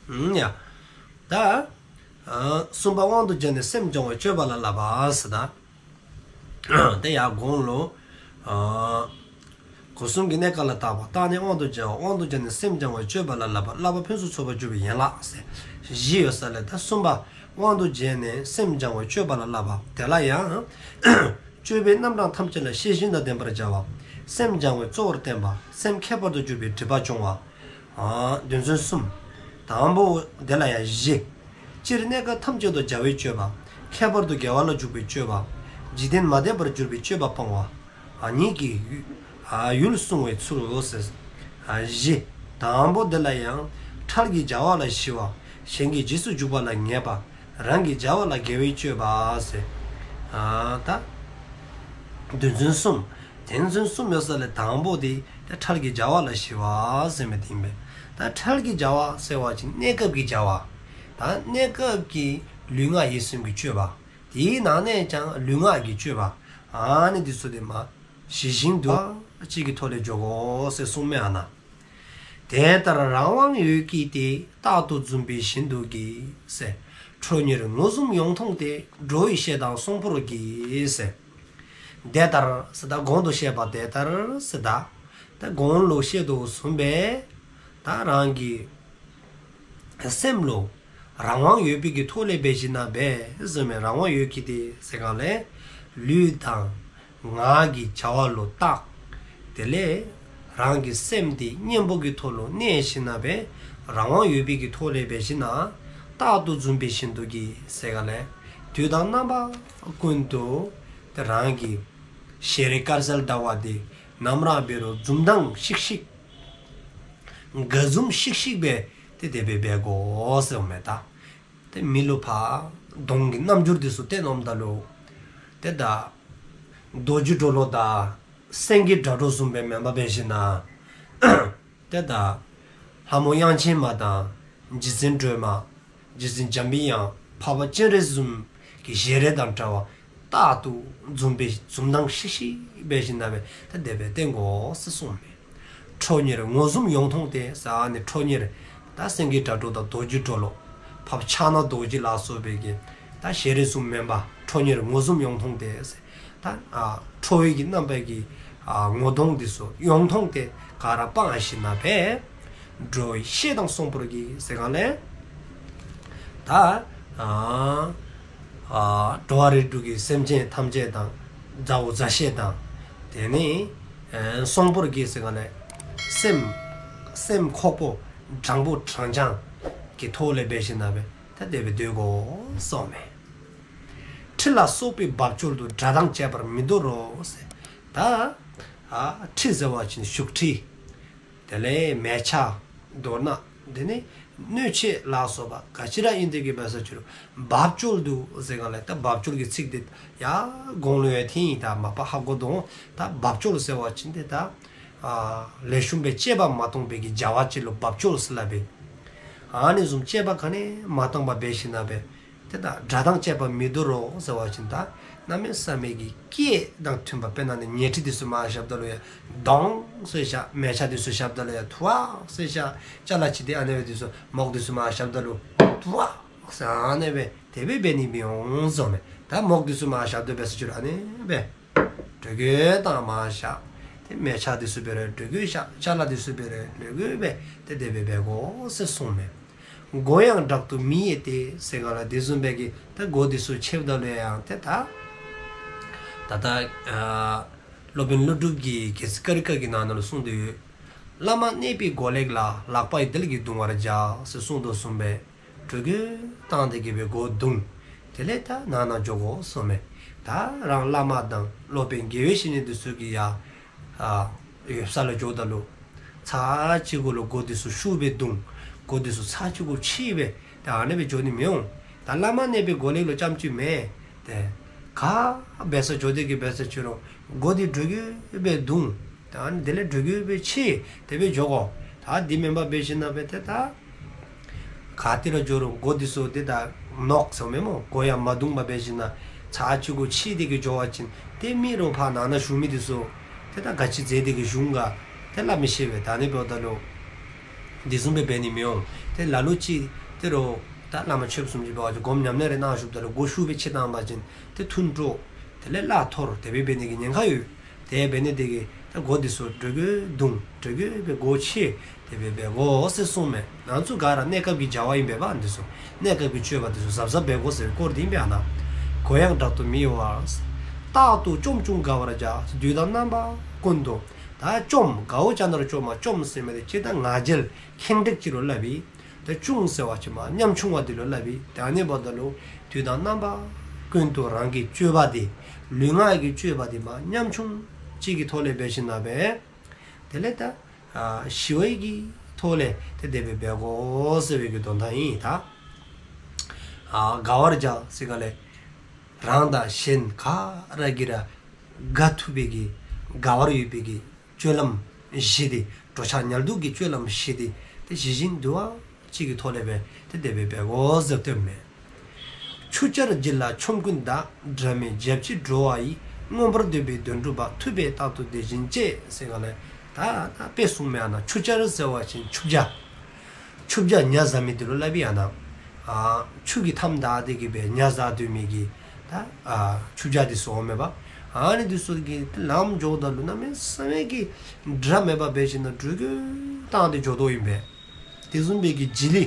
ཨུམ་ཡ། ད་ཨ་གསུམ་པ་དབང་དུ་བྱས་ནས་སེམས་སྦྱང་བའི་སྤྱོད་པ་ལ་བསླབ་པ་ཟེར་ད། ཏེ་ཡར་གོང་ལུ་ཨ་སྒོ་གསུམ་གྱི་གནས་སྐབས་ལ་བརྟག་པ། བརྟགས་ནས་དབང་དུ་བྱ་བ། དབང་དུ་བྱས་ནས་སེམས་སྦྱང་བའི་སྤྱོད་པ་ལ་བསླབ་པ། བསླབ་པ་ཕུན་སུམ་ཚོགས་པར་འགྱུར་བའི་ཡན་ལག་ཟེར་བཞི་ཡོད་ས་ལས་ད་གསུམ་པ་དབང་དུ་བྱས་ནས་སེམས་སྦྱང་བའི་སྤྱོད་པ་ལ་བསླབ་པ། དེ་ལ་ཡང་སྤྱོད་པའི་རྣམ་གྲངས་ཐམས་ཅད་ལ་ཤེས་བཞིན་དང་ལྡན་པར་བྱ་བ། སེམས་སྦྱང་བའི་གཙོ་བོར་བསྟན་པ། སེམས་ཁྱད་པར་དུ་གྱུར་པའི་སྒྲིབ་པ་སྦྱོང་བ། ཨ་དོན་ཚན་གསུམ། དང་པོ་དེ་ལ་ཡང་བཞི། སྤྱིར་གནས་སྐབས་ཐམས་ཅད་དུ་བྱ་བའི་སྤྱོད་པ། ཁྱད་པར་དུ་དགེ་བ་ལ་འཇུག་པའི་སྤྱོད་པ། འཇིག་རྟེན་མ་དད་པར་འགྱུར་བའི་སྤྱོད་པ་སྤང་བ། ཨ་ཉིད་ཀྱི་ཡུལ་ཨ་ཡུལ་བསྲུང་བའི་ཚུལ་ཟེར། ཨ་བཞི། དང་པོ་དེ་ལ་ཡང་ཁྲལ་གྱི་བྱ་བ་ལ་ཞི་བ། གཞན་གྱི་རྗེས་སུ་འཇུག་པ་ལ་ངེས་པ། རང་གི་བྱ་བ་ལ་དགེ་བའི་སྤྱོད་པ་ཟེར། ཨ་ད་དོན་ཚན་གསུམ། དོན་ཚན་གསུམ་ཡོད་ས་ལས་དང་པོ་དེ་ད་ཁྲལ་གྱི་བྱ་བ་ལ་ཞི་བ་ཟེར་མི་དེ་ཨིན་པས། ད་ཁྲལ་གྱི་བྱ་བ་ཟེར་བ་ཅིན་གནས་སྐབས་ཀྱི་བྱ་བ། ད་གནས་སྐབས་ཀྱི་ལུས་ངག་ཡིད་གསུམ་གྱི་སྤྱོད་པ། དེའི་ནང་ནས་ཀྱང་ལུས་ངག་གི་སྤྱོད་པ། ཨ་ནི་འདི་ཚུ་དེ་མ་ཞི་ཞིང་དུལ་བ་གཅིག་གི་ཐོག་ལས་འགྱོ་དགོ་ཟེར་གསུངས་མས་ཨ་ན། དེ་ལྟར་རང་དབང་ཡོད་ཀྱིས་ཏེ། རྟག་ཏུ་འཛུམ་པའི་བཞིན་དུ་གྱིས་ཟེར། ཁྲོ་གཉེར་ངོ་ཟུམ་ཡོངས་ཐོངས་ཏེ། འགྲོ་བའི་བཤེས་དང་གསོང་པོར་གྱིས་ཟེར། དེ་ལྟར་ཟེར་ད་གོང་དུ་བཤད་པ་དེ་ལྟར་ཟེར་ད། ད་གོང་ལུ་བཤད་དོ་བཟུམ་སྦེ་ད་རང་གི་སེམས་ལུ་རང་དབང་ཡོད་པའི་གི་ཐོག་ལས་འབད་ཞིནམ་ལས་འབད་ཟེར་མས། རང་དབང་ཡོད་ཀྱིས་ཏེ་ཟེར་གང་ལས་ལུས་དང་ངག་གི་བྱ་བ་ལུ་བརྟག། དེ་ལས་རང་གི་སེམས་དེ་གཉེན་པོ་གི་ཐོག་ལུ་གནས་ཞིནམ་ལས་འབད་རང་དབང་ཡོད་པའི་གི་ཐོག་ལས་འབད་ཞིནམ་ལས་རྟག་ཏུ་འཛུམ་པའི་བཞིན་དུ་གྱིས་ཟེར་གང་ལས་དུས་དང་རྣམ་པ་ཀུན་ཏུ་ཏེ་རང་གི་ཞལ་རས་དཀར་གསལ་ཟླ་བ་དེ་ནམ་ར་འབད་རུང་འཛུམ་མདངས་ཤིག་ཤིག་དགའ་འཛུམ་ཤིག་ཤིག་སྦེ་ཏེ་དེ་སྦེ་འབད་དགོ་ཟེར་མས་ད། ཏེ་མི་ལུ་ཕར་གདོང་གི་རྣམ་འགྱུར་དེ་ཚུ་བསྟན་འོངམ་ད་ལུ་ཏེ་ད་རྡོ་རྗེ་གྲོ་ལོད་དང་སེང་གེ་སྒྲ་སྒྲོགས་བཟུམ་སྦེ་མེན་པར་འབད་ཞིནམ་ལས་ཏེ་ད་ལྷ་མོ་དབྱངས་ཅན་མ་དང་རྗེ་བཙུན་སྒྲོལ་མ། རྗེ་བཙུན་འཇམ་པའི་དབྱངས། འཕགས་པ་སྤྱན་རས་གཟིགས་ཀྱི་ཞལ་རས་དང་འདྲ་བ་རྟག་ཏུ་འཛུམ་པའི་འཛུམ་མདངས་ཤིག་ཤིག་འབད་ཞིནམ་ལས་འབད་ད་དེ་སྦེ་བསྟན་དགོ་ཟེར་གསུངས་མས། ཁྲོ་གཉེར་ངོ་ཟུམ་ཡོངས་ཐོངས་ཏེ་ཟེར་ཨ་ནི་ཁྲོ་གཉེར་ད་སེང་གེ་སྒྲ་སྒྲོགས་དང་རྡོ་རྗེ་གྲོ་ལོད་འཕགས་པ་ཕྱག་ན་རྡོ་རྗེ་ལ་སོགས་པའི་གི་ད་ཞལ་རས་གསུམ་མེན་པར་ཁྲོ་གཉེར་ངོ་ཟུམ་ཡོངས་ཐོངས་ཏེ་ཟེར། ད་ཨ་ཁྲོ་བོའི་གི་རྣམ་པའི་གི་ཨ་ངོ་གདོང་འདི་ཚུ་ཡོངས་ཐོངས་ཏེ་ག་ར་སྤང་ཞིནམ་ལས་འབད་འགྲོ་བའི་བཤེས་དང་གསོང་པོར་གྱིས་ཟེར་གང་ལས་ད་ཨ་ཨ་འགྲོ་བ་རིགས་དྲུག་གི་སེམས་ཅན་ཐམས་ཅད་དང་མཛའ་བོ་མཛའ་བཤེས་དང་དེ་ནི་ཨ་གསོང་པོར་གྱིས་ཟེར་གང་ལས་སེམས་སེམས་ཁོག་པ་དྲང་པོ་དྲང་རྐྱང་གི་ཐོག་ལས་འབད་ཞིནམ་ལས་འབད་ད་དེ་སྦེ་སྡོད་དགོ་གསུངས་མས། ཁྲི་ལ་སོགས་པའི་འབབ་སྤྱོད་དུ། དགྲ་དང་བཅས་པར་མི་འདོར་རོ་ཟེར། ད་ཨ་ཁྲི་ཟེར་བ་ཅིན་བཞུགས་ཁྲི། དེ་ལས་མལ་ཆ་མདོར་ན་དེ་ནི་སྣོད་ཆས་ལ་སོགས་པ་ག་ཅི་ར་ཨིན་དེ་གི་འབད་ས་ཅི་རུང་འབབ་སྤྱོད་དུ་ཟེར་གང་ལས་ད་འབབ་སྤྱོད་ཀྱི་ཚིག་དེ་ཡང་གོང་ལུ་ཡང་ཐོན་ཡི། ད་མ་པ་ཧ་གོ་དོ། ད་འབབ་སྤྱོད་ཟེར་བ་ཅིན་དེ་ད་ཨ་ལེགས་ཤོམ་སྦེ་དཔྱད་པ་མ་བཏང་པའི་གི་བྱ་བ་ཅིག་ལུ་འབབ་སྤྱོད་ཟེར་སླབ་པས། ཨ་ནི་བཟུམ་དཔྱད་པ་ག་ནི་མ་བཏང་པར་འབད་ཞིནམ་ལས་འབད་ དེ་དག་སྒྲ་དང་བཅས་པ་མི་འདོར་རོ་ཟེར་བ་ཅིན་ད་གནམ་མེད་ས་མེད་ཀྱི་སྐད་དང་མཐུན་པ། དཔེར་ན་ནི་ཉལ་ཁྲི་འདི་ཚུ་མར་བཞགཔ་ད་ལུ་ཡང་དོང་ཟེར་བཞག། མལ་ཆ་འདི་ཚུ་བཞགཔ་ད་ལུ་ཡང་ཐུ་བ་ཟེར་བཞག། ཅ་ལ་ཅིག་འདི་ཨ་ནི་སྦེ་འདི་ཚུ་མོག་འདི་ཚུ་མར་བཞགཔ་ད་ལུ་ཐུ་བ་ཟེར་ཨ་ནི་སྦེ་དེ་སྦེ་འབད་ནི་མི་འོང་ཟེར་མས། ད་མོག་འདི་ཚུ་མར་བཞགཔ་ད་འབད་ས་ཅིག་རུང་ཨ་ནི་སྦེ་འགྲོས་ཀྱིས་བཏང་མར་བཞག། ཏེ་མལ་ཆ་འདི་ཚུ་འབད་རུང་འགྲོས་ཀྱིས་བཞག། ཅ་ལ་འདི་ཚུ་འབད་རུང་འགྲོས་ཀྱིས་སྦེ་ཏེ་དེ་སྦེ་འབད་དགོ་ཟེར་གསུངས་མས། མགོ་ཡང་དྲག་ཏུ་མི་གཡེལ་ཏེ་ཟེར་ག་ལ། དེ་བཟུམ་སྦེ་གི་ད་མགོ་འདི་ཚུ་ཆེཝ་ད་ལུ་ཡང་ཏེ་ད་ད་ལྟ་ཨ་སློབ་དཔོན་ཀླུ་སྒྲུབ་ཀྱིས་རྒྱལ་སྲས་ཀ་རི་ཀ་གི་ནང་ན་ལུ་གསུངས་ཏེ་ཡོད། བླ་མ་གནས་པའི་སྒོ་གླེགས་ལ། ལག་པའི་མདེལ་གྱིས་བརྡུང་བར་བྱ་ཟེར་གསུངས་དོ་བཟུམ་སྦེ་འགྲོས་ཀྱིས་བཏང་སྟེ་གི་སྦེ་མགོ་བརྡུང་། དེ་ལས་ད་ནང་ན་འགྱོ་དགོ་གསུངས་མས། ད་རང་བླ་མ་དང་སློབ་དཔོན་དགེ་བའི་བཤེས་གཉེན་འདི་ཚུ་གི་ཡ་ཨ་ཡོད་ས་ལུ་འགྱོཝ་ད་ལུ་ཚར་གཅིག་གུ་ལུ་མགོ་འདི་ཚུ་ཤུགས་སྦེ་བརྡུང་། མགོ་འདི་ཚུ་ཚར་གཅིག་གུ་ཆེ་སྦེ་ད་ཨ་ནི་སྦེ་འགྱོ་ནི་མི་འོང་། ད་བླ་མ་གནས་པའི་སྒོ་གླེགས་ལུ་ཙམ་ཅིག་མེན། ཏེ་ག་འབད་ས་འགྱོ་སྟེ་གི་འབད་ས་ཅིག་རུང་མགོ་འདི་འགྲོས་ཀྱིས་སྦེ་བརྡུང་། ད་ཨ་ནི་དེ་ལས་འགྲོས་ཀྱིས་སྦེ་ཆེ་དེ་སྦེ་འགྱོ་དགོ། ད་འདི་མེན་པར་འབད་ཞིནམ་ལས་ཏེ་ད་ག་ཏེ་ར་འགྱོ་རུང་མགོ་འདི་ཚུ་ཏེ་ད་ནོག་ཟེར་མས་སྨོ། མགོ་ཡང་མ་བརྡུངམ་འབད་ཞིནམ་ལས་ཚར་གཅིག་གུ་ཆེ་སྟེ་གི་འགྱོ་བ་ཅིན་ཏེ་མི་རོགས་ཕར་ནང་ན་བཞུགས་མི་འདི་ཚུ་ཏེ་ད་ག་ཅི་མཛད་དེ་གི་བཞུགས་ག་ཏེ་སླབ་མི་ཤེས་པས། ད་ཨ་ནི་འབདཝ་ད་ལུ་འདི་བཟུམ་སྦེ་འབད་ནི་མི་འོང་། ཏེ་ལ་ལུ་ཅིག་ཏེ་རོགས་ད་བླ་མ་ཆོསཔ་བཟུམ་ཅིག་འབད་བ་ཅིན་སྒོམ་ཉམས་ལེན་རེ་གནང་བཞུགསཔ་ད་ལུ་མགོ་ཤུགས་སྦེ་ཆེ་བཏང་བ་ཅིན་ཏེ་ཐུན་དཀྲོག། དེ་ལས་གླགས་འཐོར། དེ་སྦེ་འབད་ནི་གི་ཉེན་ཁ་ཡོད། དེ་འབད་ནི་དེ་གིས་ད་མགོ་འདི་ཚུ་འགྲོས་ཀྱིས་བརྡུང་། འགྲོས་ཀྱིས་སྦེ་མགོ་ཆེ་དེ་སྦེ་འབད་དགོ་ཟེར་གསུངས་མས། ང་ཚུ་ག་ར་གནས་སྐབས་ཀྱི་བྱ་བ་ཨིན་པས་པ། འདི་ཚུ་གནས་སྐབས་ཀྱི་སྤྱོད་པ་འདི་ཚུ་གཟབ་གཟབ་འབད་དགོ་ཟེར་བའི་སྐོར་འདི་ཨིན་པས་ཨ་ནཱ། མགོ་ཡང་དྲག་ཏུ་མི་གཡེལ་བར། རྟག་ཏུ་བཅོམ་བཅུག་དགའ་བར་བྱ། དུས་དང་རྣམ་པ་ཀུན་ཏུ། ད་བཅོམ་དགའཝ་ཅ་ནོར་བཅོམ་མ། བཅོམ་ཟེར་མི་དེ་ཅིག་ད་ང་རྒྱལ་ཁེངས་དྲེགས་ཅིག་ལུ་སླབ་ཨིན། ད་བཅུག་ཟེར་བ་ཅིན་མ་ཉམ་ཆུང་བ་འདི་ལུ་སླབ་ཨིན། ད་ཨ་ནི་འབདཝ་ད་ལུ་དུས་དང་རྣམ་པ་ཀུན་ཏུ་རང་གི་སྤྱོད་པ་འདི་ལུས་ངག་གི་སྤྱོད་པ་འདི་མ་ཉམ་ཆུང་ཅིག་གི་ཐོག་ལས་འབད་ཞིནམ་ལས་དེ་ལས་ད་ཨ་ཞི་བའི་གི་ཐོག་ལས་ཏེ་དེ་སྦེ་འབད་དགོ་ཟེར་བའི་གི་དོན་དག་ཨིན། ད་ཨ་དགའ་བར་བྱ་ཟེར་ག་ལས་རང་དང་གཞན་ག་ར་གིས་ར་དགའ་ཐུབ་པའི་གི་དགའ་བར་ཡོད་པའི་གི་སྤྱོད་ལམ་བཞི་འདི། འགྲོ་འཆག་ཉལ་འདུག་གི་སྤྱོད་ལམ་བཞི་འདི་ཏེ་ཞི་ཞིང་དུལ་བ་ཅིག་གི་ཐོག་ལས་སྦེ་ཏེ་དེ་སྦེ་འབད་དགོ་ཟེར་སྟོནམ་མས། ཆུ་སྦྱར་བྱིན་ལ་ཆོམ་རྐུན་བདག། སྒྲ་མེད་རྒྱབ་ཀྱིས་འགྲོ་བ་ཡི། མངོན་པར་འདོད་པའི་དོན་སྒྲུབ་པ། ཐུབ་པས་རྟག་ཏུ་དེ་བཞིན་བྱེད། ཟེར་ག་ལས་ད་ད་དཔེ་གསུངས་མས་ཨ་ནཱ། ཆུ་སྦྱར་ཟེར་བ་ཅིན་ཆུ་བྱ། ཆུ་བྱ་ཉ་བཟའ་མི་འདི་ལུ་སླབ་ཨིན་ཨ་ནཱ། ཨ་ཆུ་གིས་མཐའམ་བདའ་སྟེ་གི་སྦེ་ཉ་བཟའ་སྡོད་མི་གི་ད་ཨ་ཆུ་བྱ་འདི་ཚུ་འོང་མས་པ། ཨ་ནི་འདི་ཚུ་གིས་ལམ་འགྱོཝ་ད་ལུ་གནམ་མེད་ས་མེད་ཀྱི་སྒྲ་མེད་པར་འབད་ཞིནམ་ལས་འགྲོས་ཀྱིས་བཏང་སྟེ་འགྱོ་དོ་ཨིན་པས། དེ་བཟུམ་སྦེ་གི་བྱི་ལི།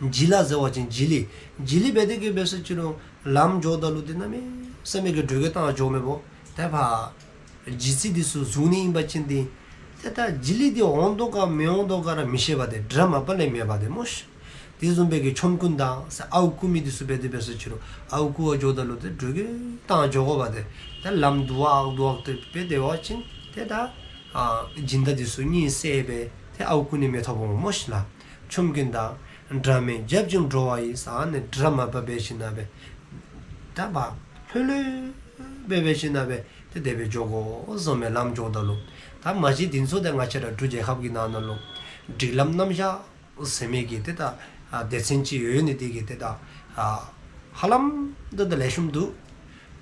བྱི་ལ་ཟེར་བ་ཅིན་བྱི་ལི། བྱི་ལི་འབད་དེ་གི་འབད་ས་ཅིག་རུང་ལམ་འགྱོཝ་ད་ལུ་ཏེ་གནམ་མེད་ས་མེད་ཀྱི་འགྲོས་ཀྱིས་བཏང་འགྱོཝ་མས་པ། ཏེ་ཕར་བྱི་ཙི་འདི་ཚུ་བཟུང་ནི་ཨིན་པ་ཅིན་ཏེ་ཏེ་ད་བྱི་ལི་འདི་འོང་དོ་ག་མི་འོང་དོ་ག་ར་མི་ཤེས་པ་ཏེ། སྒྲ་མ་པ་ལས་མེད་པ་ཏེ་སྨོ་ཤིག། དེ་བཟུམ་སྦེ་གི་ཆོམ་རྐུན་དང་ཟེར་ཨརཝ་རྐུ་མི་འདི་ཚུ་འབད་དེ་འབད་ས་ཅིག་རུང་ཨརཝ་རྐུ་བར་འགྱོཝ་ད་ལུ་ཏེ་འགྲོས་ཀྱིས་བཏང་འགྱོ་དགོ་པ་ཏེ། ད་ལམ་དུ་བ་ཨག་དུ་བ་ཏེ་སྦེ་སྡོད་པ་ཅིན་ཏེ་ད་ཨ་སྦྱིན་བདག་འདི་ཚུ་གཉིད་སད་སྦེ་ཏེ་ཨརཝ་རྐུ་ནི་མི་ཐོབ་འོང་སྨོ་ཤིག་ལགས། ཆོམ་རྐུན་དང་། སྒྲ་མེད་རྒྱབ་ཀྱིས་འགྲོ་བ་ཡི། ཟེར་ཨ་ནི་སྒྲ་མ་པ་འབད་ཞིནམ་ལས་ད་ཕར་ལྷོད་ལྷོད་སྦེ་འབད་ཞིནམ་ལས་ཏེ་དེ་སྦེ་འགྱོ་དགོ་ཟེར་མས་ལམ་འགྱོཝ་ད་ལུ། ད་མ་གཞི་འདི་ཚུ་ཏེ་ང་བཅས་ར་འབྲུག་རྒྱལ་ཁབ་ཀྱི་ནང་ན་ལུ་སྒྲིག་ལམ་རྣམ་གཞག་ཟེར་མི་གི་ཏེ་ད་ཨ་སྡེ་ཚན་ཅིག་ཡོད་ནི་དེ་གིས་ཏེ་ད་ཨ་ཧ་ལམ་ཏེ་ད་ལེགས་ཤོམ་འདུག།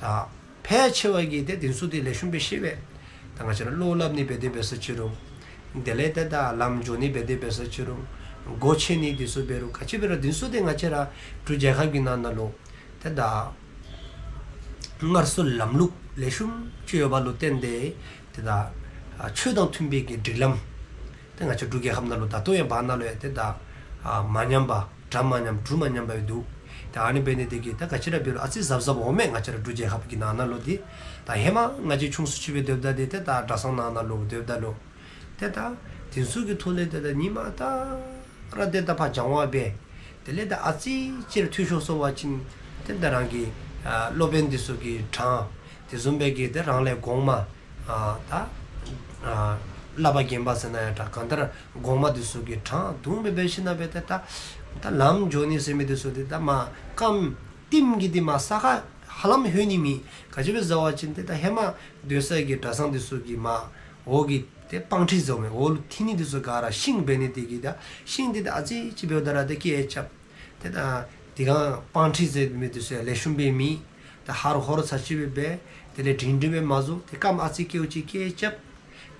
ད་ཕལ་ཆེ་བ་གིས་ཏེ་འདི་ཚུ་ཏེ་ལེགས་ཤོམ་སྦེ་ཤེས་པས། ད་ང་བཅས་ར་བློ་སླབ་ནི་འབད་དེ་འབད་ས་ཅིག་རུང་། དེ་ལས་ཏེ་ད་ལམ་འགྱོ་ནི་འབད་དེ་འབད་ས་ཅིག་རུང་། སྒོ་ཕྱེ་ནི་འདི་ཚུ་འབད་རུང་ག་ཅི་འབད་རུང་འདི་ཚུ་ཏེ་ང་བཅས་ར་འབྲུག་རྒྱལ་ཁབ་ཀྱི་ནང་ན་ལུ་ཏེ་ད་སྔར་སྲོལ་ལམ་ལུགས་ལེགས་ཤོམ་ཅིག་ཡོད་པ་ལུ་བརྟེན་ཏེ་ཏེ་ད་ཨ་ཆོས་དང་མཐུན་པའི་གི་སྒྲིག་ལམ། ཏེ་ང་བཅས་འབྲུག་རྒྱལ་ཁབ་ནང་ལུ་ད་ལྟོ་ཡང་བར་ན་ལུ་ཡང་ཏེ་ད་ཨ་མ་ཉམས་པ་སྒྲ་མ་ཉམས་འབྲུ་མ་ཉམས་པ་ཡང་འདུག། ཏེ་ཨ་ནི་འབད་ནི་དེ་གིས་ད་ག་ཅི་ར་འབད་རུང་ཨ་ཙི་གཟབ་གཟབ་འོང་མས། ང་བཅས་ར་འབྲུག་རྒྱལ་ཁབ་ཀྱི་ནང་ན་ལུ་འདི་ད་ཧེ་མ་ང་བཅས་ཆུང་སུ་ཅིག་སྦེ་སྡོདཔ་ད་འདི་ཏེ་ད་གྲྭ་ཚང་ནང་ན་ལུ་སྡོདཔ་ད་ལུ་ཏེ་ད་འདི་ཚུ་གི་ཐོག་ལས་ཏེ་ད་ཉི་མ་ལྟར་ར་ཏེ་ད་ཕར་སྦྱང་བ་འབད། དེ་ལས་ད་ཨ་ཙི་ཅིག་ར་འཐུས་ཤོར་སོང་བ་ཅིན་ཏེ་ད་རང་གི་ཨ་སློབ་དཔོན་འདི་ཚུ་གིས་དྲང་། དེ་བཟུམ་སྦེ་གི་ཏེ་རང་ལས་གོང་མ་ཨ་ད་ཨ་བསླབ་པ་རྒན་པ་ཟེར་ན་ཡང་འདྲ། གང་ལྟར་གོང་མ་འདི་ཚུ་གིས་དྲང་། དེ་བཟུམ་སྦེ་འབད་ཞིནམ་ལས་ཏེ་ད་ད་ལམ་འགྱོ་ནི་ཟེར་མི་འདི་ཚུ་ཏེ་ད་མ་རྐངམ་རྟིང་གི་འདི་མ་ས་ཁར་ཧ་ལམ་ལྷོད་ནི་མེད། ག་ཅི་སྦེ་ཟེར་བ་ཅིན་ཏེ་ད་ཧེ་མ་སྡོད་སའི་གི་གྲྭ་ཚང་འདི་ཚུ་གི་མ་འོག་གི་ཏེ་སྤང་ཁྲི་ཟེར་མི་འོག་ལུ་ཐིམ་ནི་འདི་ཚུ་ག་ར་ཤིང་འབད་ནི་དེ་གིས་ད་ཤིང་འདི་ད་ཨ་ཙི་ཅིག་འབདཝ་ད་ར་ཏེ་སྐད་རྐྱབ། ཏེ་ད་ དེ་སྒང་སྤང་ཁྲི་ཟེར་མི་དེ་ཚུ་ཡང་ལེགས་ཤོམ་སྦེ་མེད། ད་ཧ་རོ་ཧོ་རོ་ཚ་ཅིག་སྦེ་འབད། དེ་ལས་འབྲིང་འབྲིང་སྦེ་མ་བཟོ། ཏེ་སྐམ་ཨ་ཙི་སྐྱེཝ་ཅིག་སྐྱེ་རྐྱབ།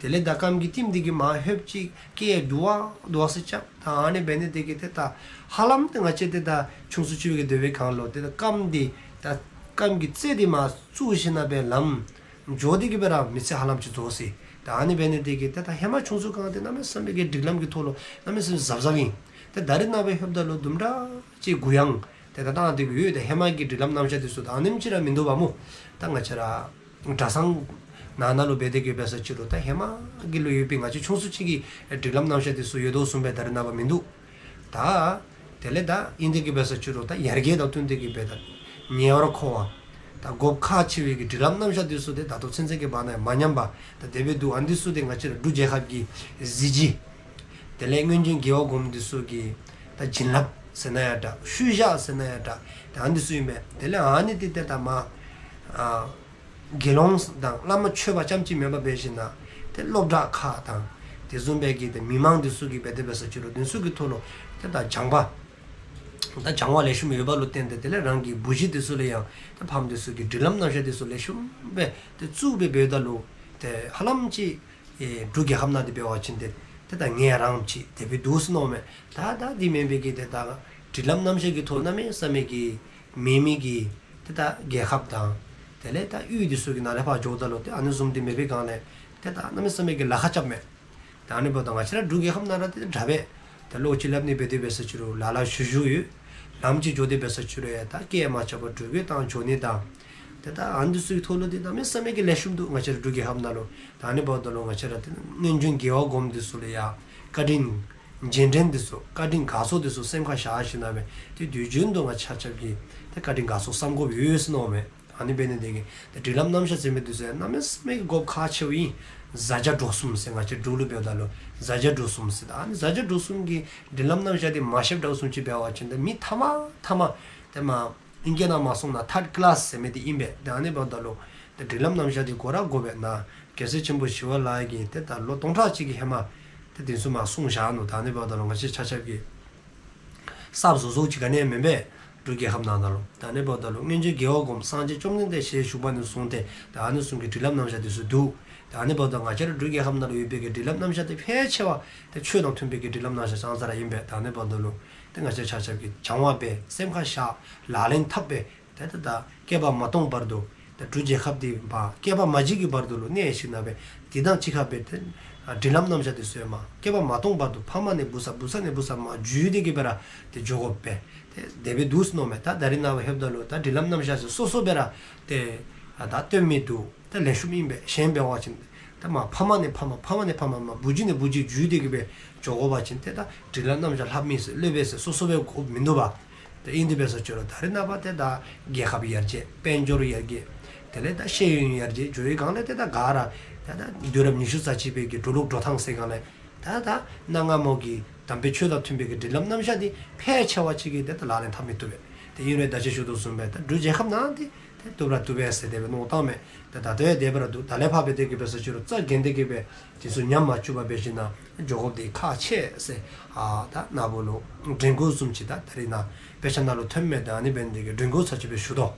དེ་ལས་ད་སྐམ་གྱི་ལྟེམ་དེ་གིས་མར་ལྷོདཔ་ཅིག་སྐད་དུ་བ་དུ་བ་ཟེར་རྐྱབ། ད་ཨ་ནི་འབད་ནི་དེ་གིས་ཏེ་ད་ཧ་ལམ་ཏེ་ང་བཅས་ཏེ་ད་ཆུང་སུ་ཅིག་སྦེ་སྡོད་པའི་སྒང་ལུ་ཏེ་ད་སྐམ་དེ་ད་སྐམ་གྱི་རྩེ་དེ་མར་བཙུགས་ཞིནམ་ལས་ལམ་འགྱོ་སྟེ་གི་སྦེ་ར་མི་ཚེ་ཧ་ལམ་ཅིག་རྫོགས་སོ་ཡི། ད་ཨ་ནི་འབད་ནི་དེ་གིས་ཏེ་ད་ཧེ་མ་ཆུང་སུ་སྒང་ཏེ་གནམ་མེད་ས་མེད་ཀྱི་སྒྲིག་ལམ་གྱི་ཐོག་ལུ་གནམ་མེད་ས་མེད་གཟབ་གཟབ་ཨིན། ཏེ་ད་རེས་ནངས་པ་ལྷོདཔ་ད་ལུ་དུམ་གྲ་ཅིག་གུ་ཡངས་ཏེ་ད་བཏང་སྟེ་གི་ཡོད། ད་ཧེ་མ་གི་སྒྲིག་ལམ་རྣམ་གཞག་དེ་ཚུ་ད་ཨ་ནེམ་ཅིག་ར་མིན་འདུག་པ་སྨོ། ད་ང་བཅས་ར་གྲྭ་ཚང་ནང་ན་ལུ་འབད་དེ་གི་འབད་ས་ཅིག་རུང་ད་ཧེ་མ་གི་ལུ་ཡོད་པའི་ང་བཅས་ཆུང་སུ་ཅིག་གི་སྒྲིག་ལམ་རྣམ་གཞག་དེ་ཚུ་ཡོད་དོ་བཟུམ་སྦེ་ད་རེས་ནངས་པ་མིན་འདུག། ད་དེ་ལས་ད་ཨིན་དེ་གི་འབད་ས་ཅིག་རུང་ད་ཡར་རྒྱས་དང་བསྟུན་ཏེ་གི་སྦེ་ད་ཉེ་བར་མཁོ་བ་ད་དགོཔ་ཁག་ཆེ་བའི་གི་སྒྲིག་ལམ་རྣམ་གཞག་དེ་ཚུ་ཏེ་ད་ལྟོ་ཚུན་ཚོད་ཀྱི་བར་ན་ཡང་མ་ཉམས་པར་ད་དེ་སྦེ་འདུག། ཨ་ནི་དེ་ཚུ་ཏེ་ང་བཅས་ར་འབྲུག་རྒྱལ་ཁབ་ཀྱི་གཟི་བརྗིད། དེ་ལས་སྔོན་བྱོན་རྒྱལ་བ་གོངམ་དེ་ཚུ་གི་ད་བྱིན་རླབས་ཟེར་ན་ཡང་འདྲ། ཤུལ་བཞག་ཟེར་ན་ཡང་འདྲ། ད་ཨ་ནི་དེ་ཚུ་ཨིན་པས། དེ་ལས་ཨ་ནི་དེ་ཏེ་ད་མར་ཨ་དགེ་སློང་དང་བླ་མ་ཆོསཔ་རྐྱངམ་ཅིག་མེན་པར་འབད་ཞིནམ་ལས་ཏེ་སློབ་གྲྭ་ཁག་དང་དེ་བཟུམ་སྦེ་གི་ཏེ་མི་མང་དེ་ཚུ་གིས་འབད་དེ་འབད་ས་ཅིག་རུང་དེ་ཚུ་གི་ཐོག་ལུ་ཏེ་ད་སྦྱང་བ་ད་སྦྱང་བ་ལེགས་ཤོམ་ཡོད་པ་ལུ་བརྟེན་ཏེ་དེ་ལས་རང་གི་བུ་གཞི་དེ་ཚུ་ལུ་ཡང་ད་ཕམ་དེ་ཚུ་གིས་སྒྲིག་ལམ་རྣམ་གཞག་དེ་ཚུ་ལེགས་ཤོམ་སྦེ་ཏེ་བཙུགས་སྦེ་འབདཝ་ད་ལུ་ཏེ་ཧ་ལམ་ཅིག་ཨེ་འབྲུག་རྒྱལ་ཁབ་ནང་དེ་འབད་བ་ཅིན་ཏེ་ཏེ་ད་ངལ་རངསམ་ཅིག་དེ་སྦེ་འདུག་ཟེར་མནོཝ་མས། ད་ད་དེ་མེན་པའི་གི་ཏེ་ད་སྒྲིག་ལམ་རྣམ་གཞག་གི་ཐོག་གནམ་མེད་ས་མེད་ཀྱི་མེད་མི་གི་ཏེ་ད་རྒྱལ་ཁབ་དང་དེ་ལས་ད་ཡུལ་དེ་ཚུ་གི་ནང་ལས་ཕར་འགྱོཝ་ད་ལུ་ཏེ་ཨ་ནི་བཟུམ་དེ་མེད་པའི་སྒང་ལས་ཏེ་ད་གནམ་མེད་ས་མེད་ཀྱི་ལཱ་ཁག་རྐྱབ་མས། ད་ཨ་ནི་འབདཝ་ད་ང་བཅས་ར་འབྲུག་རྒྱལ་ཁབ་ནང་ར་ཏེ་དྲག་པས། ད་ལོག་ཅིག་སླབ་ནི་འབད་དེ་འབད་ས་ཅིག་རུང་ལ་ལ་ཞུ་ཞུ་ཡོད། ལམ་ཅིག་འགྱོ་དེ་འབད་ས་ཅིག་རུང་ཡང་ད་སྐད་མ་རྐྱབ་པར་འགྲུལ་སྐྱོད་བཏང་འགྱོ་ནི་དང་ཏེ་ད་ཨ་ནི་དེ་ཚུ་གི་ཐོག་ལུ་ཏེ་གནམ་མེད་ས་མེད་ཀྱི་ལེགས་ཤོམ་འདུག། ང་བཅས་ར་འབྲུག་རྒྱལ་ཁབ་ནང་ལུ། ད་ཨ་ནི་འབདཝ་ད་ལུ་ང་བཅས་ར་ཏེ་སྔོན་བྱོན་རྒྱལ་བ་གོངམ་དེ་ཚུ་ལུ་ཡང་བཀའ་དྲིན་རྗེས་དྲན་དེ་ཚུ་བཀའ་དྲིན་དགའ་ཚོར་དེ་ཚུ་སེམས་ཁར་བཞག་ཞིནམ་ལས་ཏེ་དུས་རྒྱུན་དུ་ང་ཆ་ཁྱབ་ཀྱིས་ཏེ་བཀའ་དྲིན་དགའ་ཚོར་བསམ་དགོཔ་ཡོད་ཟེར་མནོཝ་མས། ཨ་ནི་འབད་ནི་དེ་གིས་ཏེ་སྒྲིག་ལམ་རྣམ་གཞག་ཟེར་མི་དེ་ཚུ་ཡང་གནམ་མེད་ས་མེད་ཀྱི་དགོཔ་ཁག་ཆེཝ་ཨིན། གཟའ་རྒྱ་འགྲོ་གསུམ་ཟེར་ང་བཅས་འབྲུག་ལུ་འབདཝ་ད་ལུ་གཟའ་རྒྱ་འགྲོ་གསུམ་ཟེར། ད་ཨ་ནི་གཟའ་རྒྱ་འགྲོ་གསུམ་གྱི་སྒྲིག་ལམ་རྣམ་གཞག་དེ་མ་ཤེསཔ་འདྲཝ་བཟུམ་ཅིག་འབད་བ་ཅིན་ཏེ་མི་ཐ་མ་ཐ་མ་ཏེ་མར་ཨིང་སྐད་ནང་མར་སོང་ན་ཐཱརཌ་ཀི་ལཱསི་ཟེར་མི་དེ་ཨིན་པས། ཏེ་ཨ་ནི་འབདཝ་ད་ལུ་ཏེ་སྒྲིག་ལམ་རྣམ་གཞག་དེ་དགོ་ར་དགོ་པས་ན། རྒྱལ་སྲས་ཆེན་པོ་ཞི་བ་ལྷ་གིས་ཏེ་ད་ལོ་སྟོང་ཕྲག་གཅིག་གི་ཧེ་མ་ཏེ་དེ་ཚུ་མར་གསུངས་བཞག་ནུག། ད་ཨ་ནི་འབདཝ་ད་ལུ་ང་བཅས་ཆ་ཁྱབ་ཀྱིས་གསརཔ་བཟོ་བཟོཝ་ཅིག་ག་ནི་ཡང་མེན་པས། འབྲུག་རྒྱལ་ཁབ་ནང་ན་ལུ། ད་ཨ་ནི་འབདཝ་ད་ལུ་སྔོན་བྱོན་རྒྱལ་བ་གོངམ་སངས་རྒྱས་བཅོམ་ལྡན་འདས་ཞལ་བཞུགས་པ་ནས་བཟུང་སྟེ་ད་ཨ་ནི་བཟུམ་གྱི་སྒྲིག་ལམ་རྣམ་གཞག་དེ་ཚུ་འདུག། ད་ཨ་ནི་འབདཝ་ད་ང་བཅས་ར་འབྲུག་རྒྱལ་ཁབ་ནང་ལུ་ཡོད་པའི་གི་སྒྲིག་ལམ་རྣམ་གཞག་དེ་ཕལ་ཆེ་བ་ཏེ་ཆོས་དང་མཐུན་པའི་གི་སྒྲིག་ལམ་རྣམ་གཞག་ཙང་ཙ་ར་ཨིན་པས། ད་ཨ་ནི་འབདཝ་ད་ལུ་ཏེ་ང་བཅས་ཆ་ཁྱབ་ཀྱིས་སྦྱང་བ་འབད་སེམས་ཁར་བཞག་ལག་ལེན་འཐབ་སྦེ་ཏེ་ད་ད་བསྐལ་པ་མ་སྟོངས་བར་དུ་ད་འབྲུག་རྒྱལ་ཁབ་དེ་མར་བསྐལ་པ་མ་འཇིག་གི་བར་དུ་ལུ་གནས་ཞིནམ་ལས་དེ་དང་གཅིག་ཁར་སྦེ་ཏེ་སྒྲིག་ལམ་རྣམ་གཞག་དེ་ཚུ་ཡང་མར་བསྐལ་པ་མ་སྟོངས་བར་དུ་ཕ་མ་ནས་བུ་ཚ་བུ་ཚ་ནས་བུ་ཚ་མར་བརྒྱུད་དེ་གི་སྦེ་ར་ཏེ་འགྱོ་དགོ་པས། ཏེ་དེ་སྦེ་འདུག་ཟེར་མནོཝ་མས། ད་ད་རེས་ནངས་པ་ལྷོདཔ་ད་ལུ་ད་སྒྲིག་ལམ་རྣམ་གཞག་ཚུ་སོ་སོ་སྦེ་ར་ཏེ་ད་སྟོན་མི་འདུག། ད་ལེགས་ཤོམ་ཨིན་པས། གཞན་འབད་བ་ཅིན་ད་མར་ཕ་མ་ནས་ཕ་མ་ཕ་མ་ནས་ཕ་མ་མར་བུ་གཞི་ནས་བུ་གཞི་བརྒྱུད་དེ་གི་སྦེ་འགྱོ་དགོ་པ་ཅིན་ཏེ་ད་སྒྲིག་ལམ་རྣམ་གཞག་ལྷབ་མི་ཟེར་སློབ་དཔོན་ཟེར་སོ་སོ་སྦེ་དགོཔ་མིན་འདུག་པ། ཏེ་ཨིན་དེ་འབད་ས་ཅིག་རུང་ད་རེས་ནངས་པ་ཏེ་ད་རྒྱལ་ཁབ་ཡར་རྒྱས་དཔལ་འབྱོར་ཡར་རྒྱས་དེ་ལས་ད་ཤེས་ཡོན་ཡར་རྒྱས་འགྱོ་བའི་སྒང་ལས་ཏེ་ད་ག་ར་ད་ད་དུས་རབས་ཉི་ཤུ་རྩ་གཅིག་པའི་གི་འགྲོ་ལུགས་འགྲོ་ཐངས་ཟེར་སྒང་ལས་ད་ད་གནའ་སྔ་མོ་གི་དམ་པའི་ཆོས་དང་མཐུན་པའི་གི་སྒྲིག་ལམ་རྣམ་གཞག་དེ་ཕལ་ཆེ་བ་ཅིག་གིས་ཏེ་ད་ལག་ལེན་འཐབ་མི་བཏུབ་པས། ཏེ་ཨིན་རུང་ད་ཅི་ཞུ་དོ་བཟུམ་སྦེ་ད་འབྲུག་རྒྱལ་ཁབ་ནང་དེ་ཏེ་བཏུབ་ར་བཏུབ་པས་ཟེར་དེ་སྦེ་མནོ་བཏངམ་མས། ཏེ་ད་ལྟོ་ཡང་དེ་སྦེ་ར་འདུག། ད་ལས་ཕར་འབད་དེ་གི་འབད་ས་ཅིག་རུང་རྩ་འགེངས་ཏེ་གི་སྦེ་དེ་ཚུ་ཉམས་མ་བཅུག་པར་འབད་ཞིནམ་ལས་འགྱོ་དགོཔ་དེ་ཁག་ཆེ་ཟེར། ཨ་ད་ན་བུ་ལུ་འགྲེང་བུ་བཟུམ་ཅིག་ད་ད་རེས་ནངས་དཔེ་ཆ་ནང་ལུ་ཐོནམ་མས། ད་ཨ་ནི་འབད་ནི་དེ་གིས་འགྲེང་བུ་ཚར་ཅིག་སྦེ་ཞུ་དོ།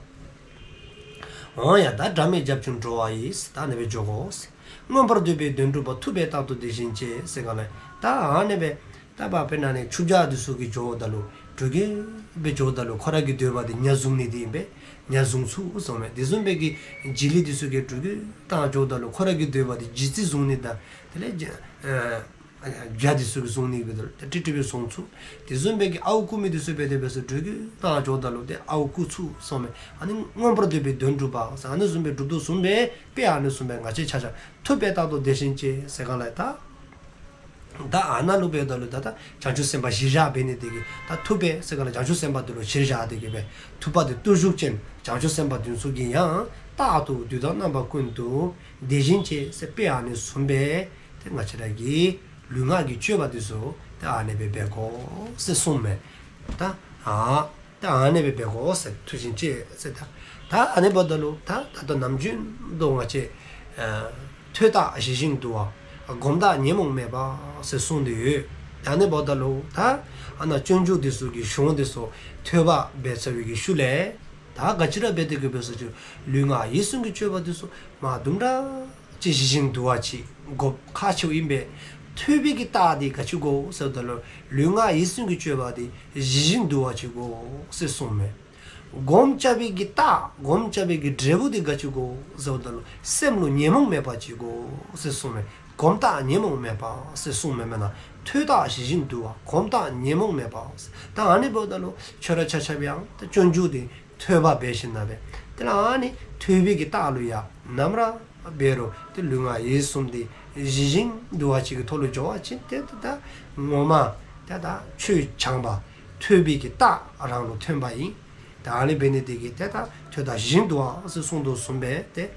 འོང་ཡང་དག་སྒྲ་མེད་རྒྱབ་ཆུང་འགྲོ་བ་ཡིས། ད་ཨ་ནི་སྦེ་འགྱོ་དགོ་ཟེར། མངོན་པར་འདོད་པའི་དོན་སྒྲུབ་པ། ཐུབ་པས་རྟག་ཏུ་དེ་བཞིན་སྤྱད་ཟེར་སྒང་ལས་ད་ཨ་ནི་སྦེ་ད་དཔེར་ན་ནི་ཆོས་རྒྱལ་དེ་ཚུ་གིས་འགྱོཝ་ད་ལུ་འགྲོ་དགོཔ་སྦེ་འགྱོཝ་ད་ལུ་ཁོ་ར་གི་འདོད་པ་དེ་ཉ་བཟུང་ནི་དེ་ཨིན་པས། ཉ་བཟུང་ཚུགས་གསུངམ་མས། དེ་བཟུམ་སྦེ་གི་རྗེ་ལི་དེ་ཚུ་གིས་འགྲོ་དགོཔ་བཏང་འགྱོཝ་ད་ལུ་ཁོ་ར་གི་འདོད་པ་དེ་རྗེ་བཙུན་བཟུང་ནི་དང་དེ་ལས་རྒྱ་ཨ་རྒྱ་དེ་ཚུ་གིས་བཟུང་ནི་འབད་དེ་ལུ་ཏེ་ཏི་ཏི་སྦེ་བཟུང་ཚུགས། དེ་བཟུམ་སྦེ་གི་ཨརཝ་རྐུ་མི་དེ་ཚུ་འབད་དེ་འབད་ས་འགྲོ་དགོཔ་བཏང་འགྱོཝ་ད་ལུ་ཏེ་ཨརཝ་རྐུ་ཚུགས་གསུངམ་མས། ཨ་ནི་མངོན་པར་འདོད་པའི་དོན་སྒྲུབ་པ་ཟེར་ཨ་ནི་བཟུམ་སྦེ་སྒྲུབ་དོ་བཟུམ་སྦེ་དཔེ་ཨ་ནི་བཟུམ་སྦེ་ང་བཅས་ཆ་ཁྱབ་ཐུབ་པས་རྟག་ཏུ་དེ་བཞིན་སྤྱད་ཟེར་སྒང་ལས་ད་ད་ཨ་ནཱ་ལུ་འབདཝ་ད་ལུ་ད་ད་བྱང་ཆུབ་སེམས་དཔའ་གཞིར་བཞག་འབད་ནི་དེ་གིས་ད་ཐུབ་པས་ཟེར་སྒང་ལས་བྱང་ཆུབ་སེམས་དཔའ་དེ་ལུ་གཞིར་བཞག་སྟེ་གི་སྦེ་ཐུབ་པ་དེ་བརྟུལ་ཞུགས་ཅན་བྱང་ཆུབ་སེམས་དཔའ་དེ་ཚུ་གིས་ཡང་རྟག་ཏུ་དུས་དང་རྣམ་པ་ཀུན་ཏུ་དེ་བཞིན་སྤྱད་ཟེར་དཔེ་ཨ་ནི་བཟུམ་སྦེ་ཏེ་ང་བཅས་ར་གི་ལུས་ངག་གི་སྤྱོད་པ་དེ་ཚུ་ཏེ་ཨ་ནི་སྦེ་འབད་དགོ་ཟེར་གསུངམ་མས། ད་ཨ་ད་ཨ་ནི་སྦེ་འབད་དགོ་ཟེར། ཐུབ་བཞིན་སྤྱད་ཟེར། ད་ད་ཨ་ནི་འབདཝ་ད་ལུ་ད་ད་ལྟོ་ནམ་རྒྱུན་དུ་ང་བཅས་ཨ་ཐོས་རྟགས་ཞི་ཞིང་དུལ་བ། སྒོམ་རྟགས་ཉོན་མོངས་མེད་པ་ཟེར་གསུངས་ཏེ་ཡོད། ད་ཨ་ནི་འབདཝ་ད་ལུ་ད་ཨ་ནཱ་སྤྱོད་འཇུག་འདི་ཚུ་གི་གཞུང་འདི་ཚུ་ཐོས་པ་འབད་ཚར་བའི་གི་ཤུལ་ལས་ད་ག་ཅི་ར་འབད་དེ་གི་འབད་ས་ཅི་ལུས་ངག་ཡིད་གསུམ་གྱི་སྤྱོད་པ་འདི་ཚུ་མ་དུམ་གྲ་ཅིག་ཞི་ཞིང་དུལ་བ་ཅིག་དགོཔ་ཁག་ཆེཝ་ཨིན་པས། ཐོས་པའི་གི་རྟགས་འདི་ག་ཅི་དགོ་ཟེརཝ་ད་ལུ་ལུས་ངག་ཡིད་གསུམ་གྱི་སྤྱོད་པ་འདི་ཞི་ཞིང་དུལ་བ་ཅིག་དགོ་ཟེར་གསུངསམ་མས། སྒོམ་རྐྱབ་པའི་གི་རྟགས་སྒོམ་རྐྱབ་པའི་གི་འབྲས་བུ་འདི་ག་ཅི་དགོ་ཟེརཝ་ད་ལུ་སེམས་ལུ་ཉོན་མོངས་མེད་པ་ཅིག་དགོ་ཟེར་གསུངསམ་མས། སྒོམ་རྟགས་ཉོན་མོངས་མེད་པ་ཟེར་གསུངསམ་མས། མེན་ན་ཐོས་རྟགས་ཞི་ཞིང་དུལ་བ་སྒོམ་རྟགས་ཉོན་མོངས་མེད་པ་ཟེར། ད་ཨ་ནི་འབདཝ་ད་ལུ་ཁྱོད་ར་ཆ་ཁྱབ་ཡང་ད་སྤྱོད་འཇུག་འདི་ཐོས་པ་འབད་ཞིནམ་ལས་དེ་ལས་ཨ་ནི་ཐོས་པའི་གི་རྟགས་ལུ་ཡང་ནམ་ར་འབད་རུང་ཏེ་ལུས་ངག་ཡིད་གསུམ་འདི་ཞི་ཞིང་དུལ་བ་ཅིག་གི་ཐོག་ལུ་འགྱོ་བ་ཅིན་ཏེ་ད་ངོ་མ་ཏེ་ད་ཆོས་སྦྱངས་པ་ཐོས་པའི་གི་རྟགས་རང་ལུ་ཐོན་པ་ཨིན། ད་ཨ་ནི་འབད་ནི་དེ་གིས་ཏེ་ད་ཐོས་རྟགས་ཞི་ཞིང་དུལ་བ་ཟེར་གསུངས་དོ་བཟུམ་སྦེ་ཏེ་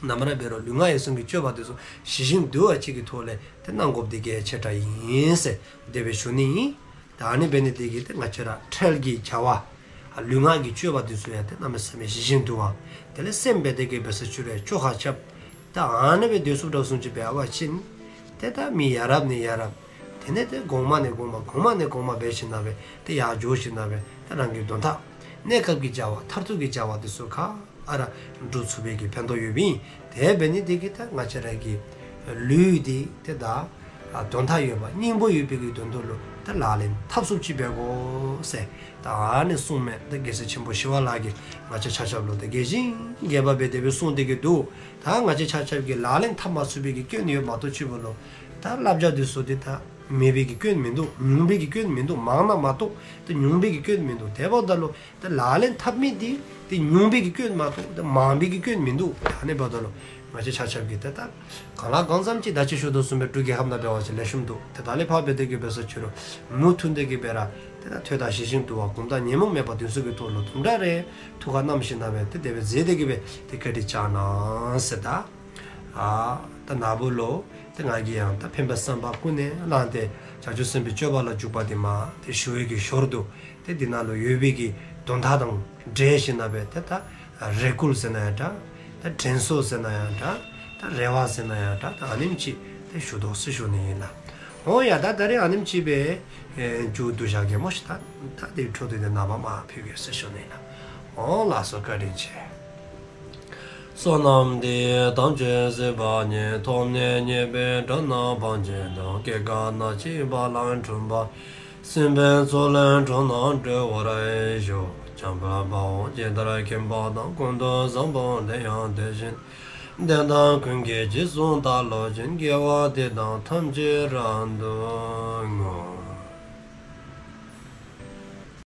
ནམ་ར་འབད་རུང་ལུས་ངག་ཡིད་གསུམ་གྱི་སྤྱོད་པ་འདི་ཚུ་ཞི་ཞིང་དུལ་བ་ཅིག་གི་ཐོག་ལས་ཏེ་གནང་དགོཔ་འདི་གལ་ཆེ་དྲགས་ཨིན་ཟེར་དེ་སྦེ་ཞུ་ནི་ཨིན། ད་ཨ་ནི་འབད་ནི་དེ་གིས་ཏེ་ང་བཅས་ར་འཕྲལ་གྱི་བྱ་བ་ལུས་ངག་གི་སྤྱོད་པ་འདི་ཚུ་ཡང་ཏེ་གནམ་མེད་ས་མེད་ཞི་ཞིང་དུལ་བ། དེ་ལས་སེམས་འབད་དེ་གི་འབད་ས་ཅི་རུང་བཅོ་ཁ་རྐྱབ། ད་ཨ་ནི་སྦེ་སྡོད་ཚུགསཔ་འདྲཝ་བཟུམ་ཅིག་འབད་བ་ཅིན་ཏེ་ད་མི་ཡ་རབས་ནས་ཡ་རབས་དེ་ལས་ཏེ་གོང་མ་ནས་གོང་མ་གོང་མ་ནས་གོང་མ་འབད་ཞིནམ་ལས་ཏེ་ཡར་འགྱོ་ཞིནམ་ལས་ཏེ་རང་གི་དོན་དག་གནས་སྐབས་ཀྱི་བྱ་བ་མཐར་ཐུག་གི་བྱ་བ་འདི་ཚུ་ག་ཨ་ར་འགྲུབ་ཚུགས་པའི་གི་ཕན་ཐོགས་ཡོདཔ་ཨིན། དེ་འབད་ནི་དེ་གིས་ད་ང་བཅས་ར་གི་ལུས་འདི་ཏེ་ད་དོན་དག་ཡོད་པ་སྙིང་པོ་ཡོད་པའི་གི་དོན་དུ་ལུ་ད་ལག་ལེན་འཐབ་ཚུགསཔ་ཅིག་འབད་དགོ་ཟེར་ད་ཨ་ནི་གསུངསམ་མས། ད་རྒྱལ་སྲས་ཆེན་པོ་ཞི་བ་ལྷ་གིས་ང་བཅས་ཆ་ཁྱབ་ལུ་ད་རྒྱས་ཤིང་རྒྱས་པ་སྦེ་དེ་སྦེ་གསུངས་ཏེ་གི་འདུག། ད་ང་བཅས་ཆ་ཁྱབ་ཀྱིས་ལག་ལེན་འཐབ་མ་ཚུགས་པའི་གི་སྐྱོན་ཡོདཔ་མ་གཏོགས་ཅིག་འབདཝ་ལུ་ད་བསླབ་བྱ་འདི་ཚུ་འདི་ད་མེད་པའི་གི་སྐྱོན་མིན་འདུག། ཉུང་བའི་གི་སྐྱོན་མིན་འདུག། མང་ན་མ་གཏོགས་ད་ཉུང་བའི་གི་སྐྱོན་མིན་འདུག། དེ་འབདཝ་ད་ལུ་ད་ལག་ལེན་འཐབ་མི་འདི་ད་ཉུང་བའི་གི་སྐྱོན་མ་གཏོགས་ད་མང་བའི་གི་སྐྱོན་མིན་འདུག། ད་ཨ་ནི་འབདཝ་ད་ལུ་ང་བཅས་ཆ་ཁྱབ་ཀྱིས་ད་ད་གང་ལ་གང་འཚམས་ཅིག་ད་ཅི་ཞུ་དོ་བཟུམ་སྦེ་འབྲུག་རྒྱལ་ཁབ་ནང་འབད་བ་ཅིན་ལེགས་ཤོམ་འདུག། ཏེ་ད་ལས་ཕར་འབད་དེ་གི་འབད་ས་ཅི་རུང་མུ་མཐུད་དེ་གི་སྦེ་ར་ཏེ་ད་ཐོས་རྟགས་ཞི་ཞིང་དུལ་བ་སྒོམ་རྟགས་ཉོན་མོངས་མེད་པ་འདི་ཚུ་གི་ཐོག་ལུ་དུམ་གྲ་རེ་ཐུགས་ཁར་བསྣམས་ཞིནམ་ལས་ཏེ་དེ་སྦེ་མཛད་དེ་གི་སྦེ་ཏེ་བཀའ་དྲིན་བསྐྱང་གནང་ཟེར། ད་ཨ་ད་ན་བུ་ལུ་ཏེ་ང་གིས་ཡང་ད་ཕན་པའི་བསམ་པ་ཀུན་ནས་བླངས་ཏེ་བྱང་ཆུབ་སེམས་དཔའི་སྤྱོད་པ་ལ་འཇུག་པ་འདི་མ་ཏེ་ཞུ་བའི་གི་ཞོར་དུ་ཏེ་འདི་ནང་ལུ་ཡོད་པའི་གི་དོན་དག་དང་འབྲེལ་ཞིནམ་ལས་ཏེ་ད་རེ་སྐུལ་ཟེར་ན་ཡང་འདྲ། ད་དྲན་གསོ་ཟེར་ན་ཡང་འདྲ། ད་རེ་བ་ཟེར་ན་ཡང་འདྲ། ད་ཨ་ནེམ་ཅིག་ཏེ་ཞུ་དོ་ཟེར་ཞུ་ནི་ཨིན་ལགས། འོ་ཡ་ད་ད་རེས་ཨ་ནེམ་ཅིག་སྦེ་མཇུག་བསྡུ་བཞག་གེ་སྨོ་ཤིག། ད་ད་དེའི་འཕྲོ་འདི་ཏེ་ནངས་པ་མར་ཕུལ་གེ་ཟེར་ཞུ་ནི་ཨིན་ལགས། འོ་ལགས་སོ། བཀའ་དྲིན་ཆེ། བསོད་ནམས་འདི་ཡིས་ཐམས་ཅད་གཟིགས་པ་ཉིད། ཐོབ་ནས་ཉེས་པའི་དགྲ་རྣམས་ཕམ་བྱས་ཏེ། སྐྱེ་རྒ་ན་འཆིའི་རྦ་རླབས་འཁྲུགས་པ་ཡི། སྲིད་པའི་མཚོ་ལས་འགྲོ་རྣམས་སྒྲོལ་བར་ཤོག། འཇམ་དཔལ་དཔའ་བོས་ཇི་ལྟར་མཁྱེན་པ་དང་། ཀུན་ཏུ་བཟང་པོ་དེ་ཡང་དེ་བཞིན་ཏེ། དེ་དག་ཀུན་གྱི་རྗེས་སུ་བདག་སློབ་ཅིང་། དགེ་བ་འདི་དག་ཐམས་ཅད་རབ་ཏུ་བསྔོ།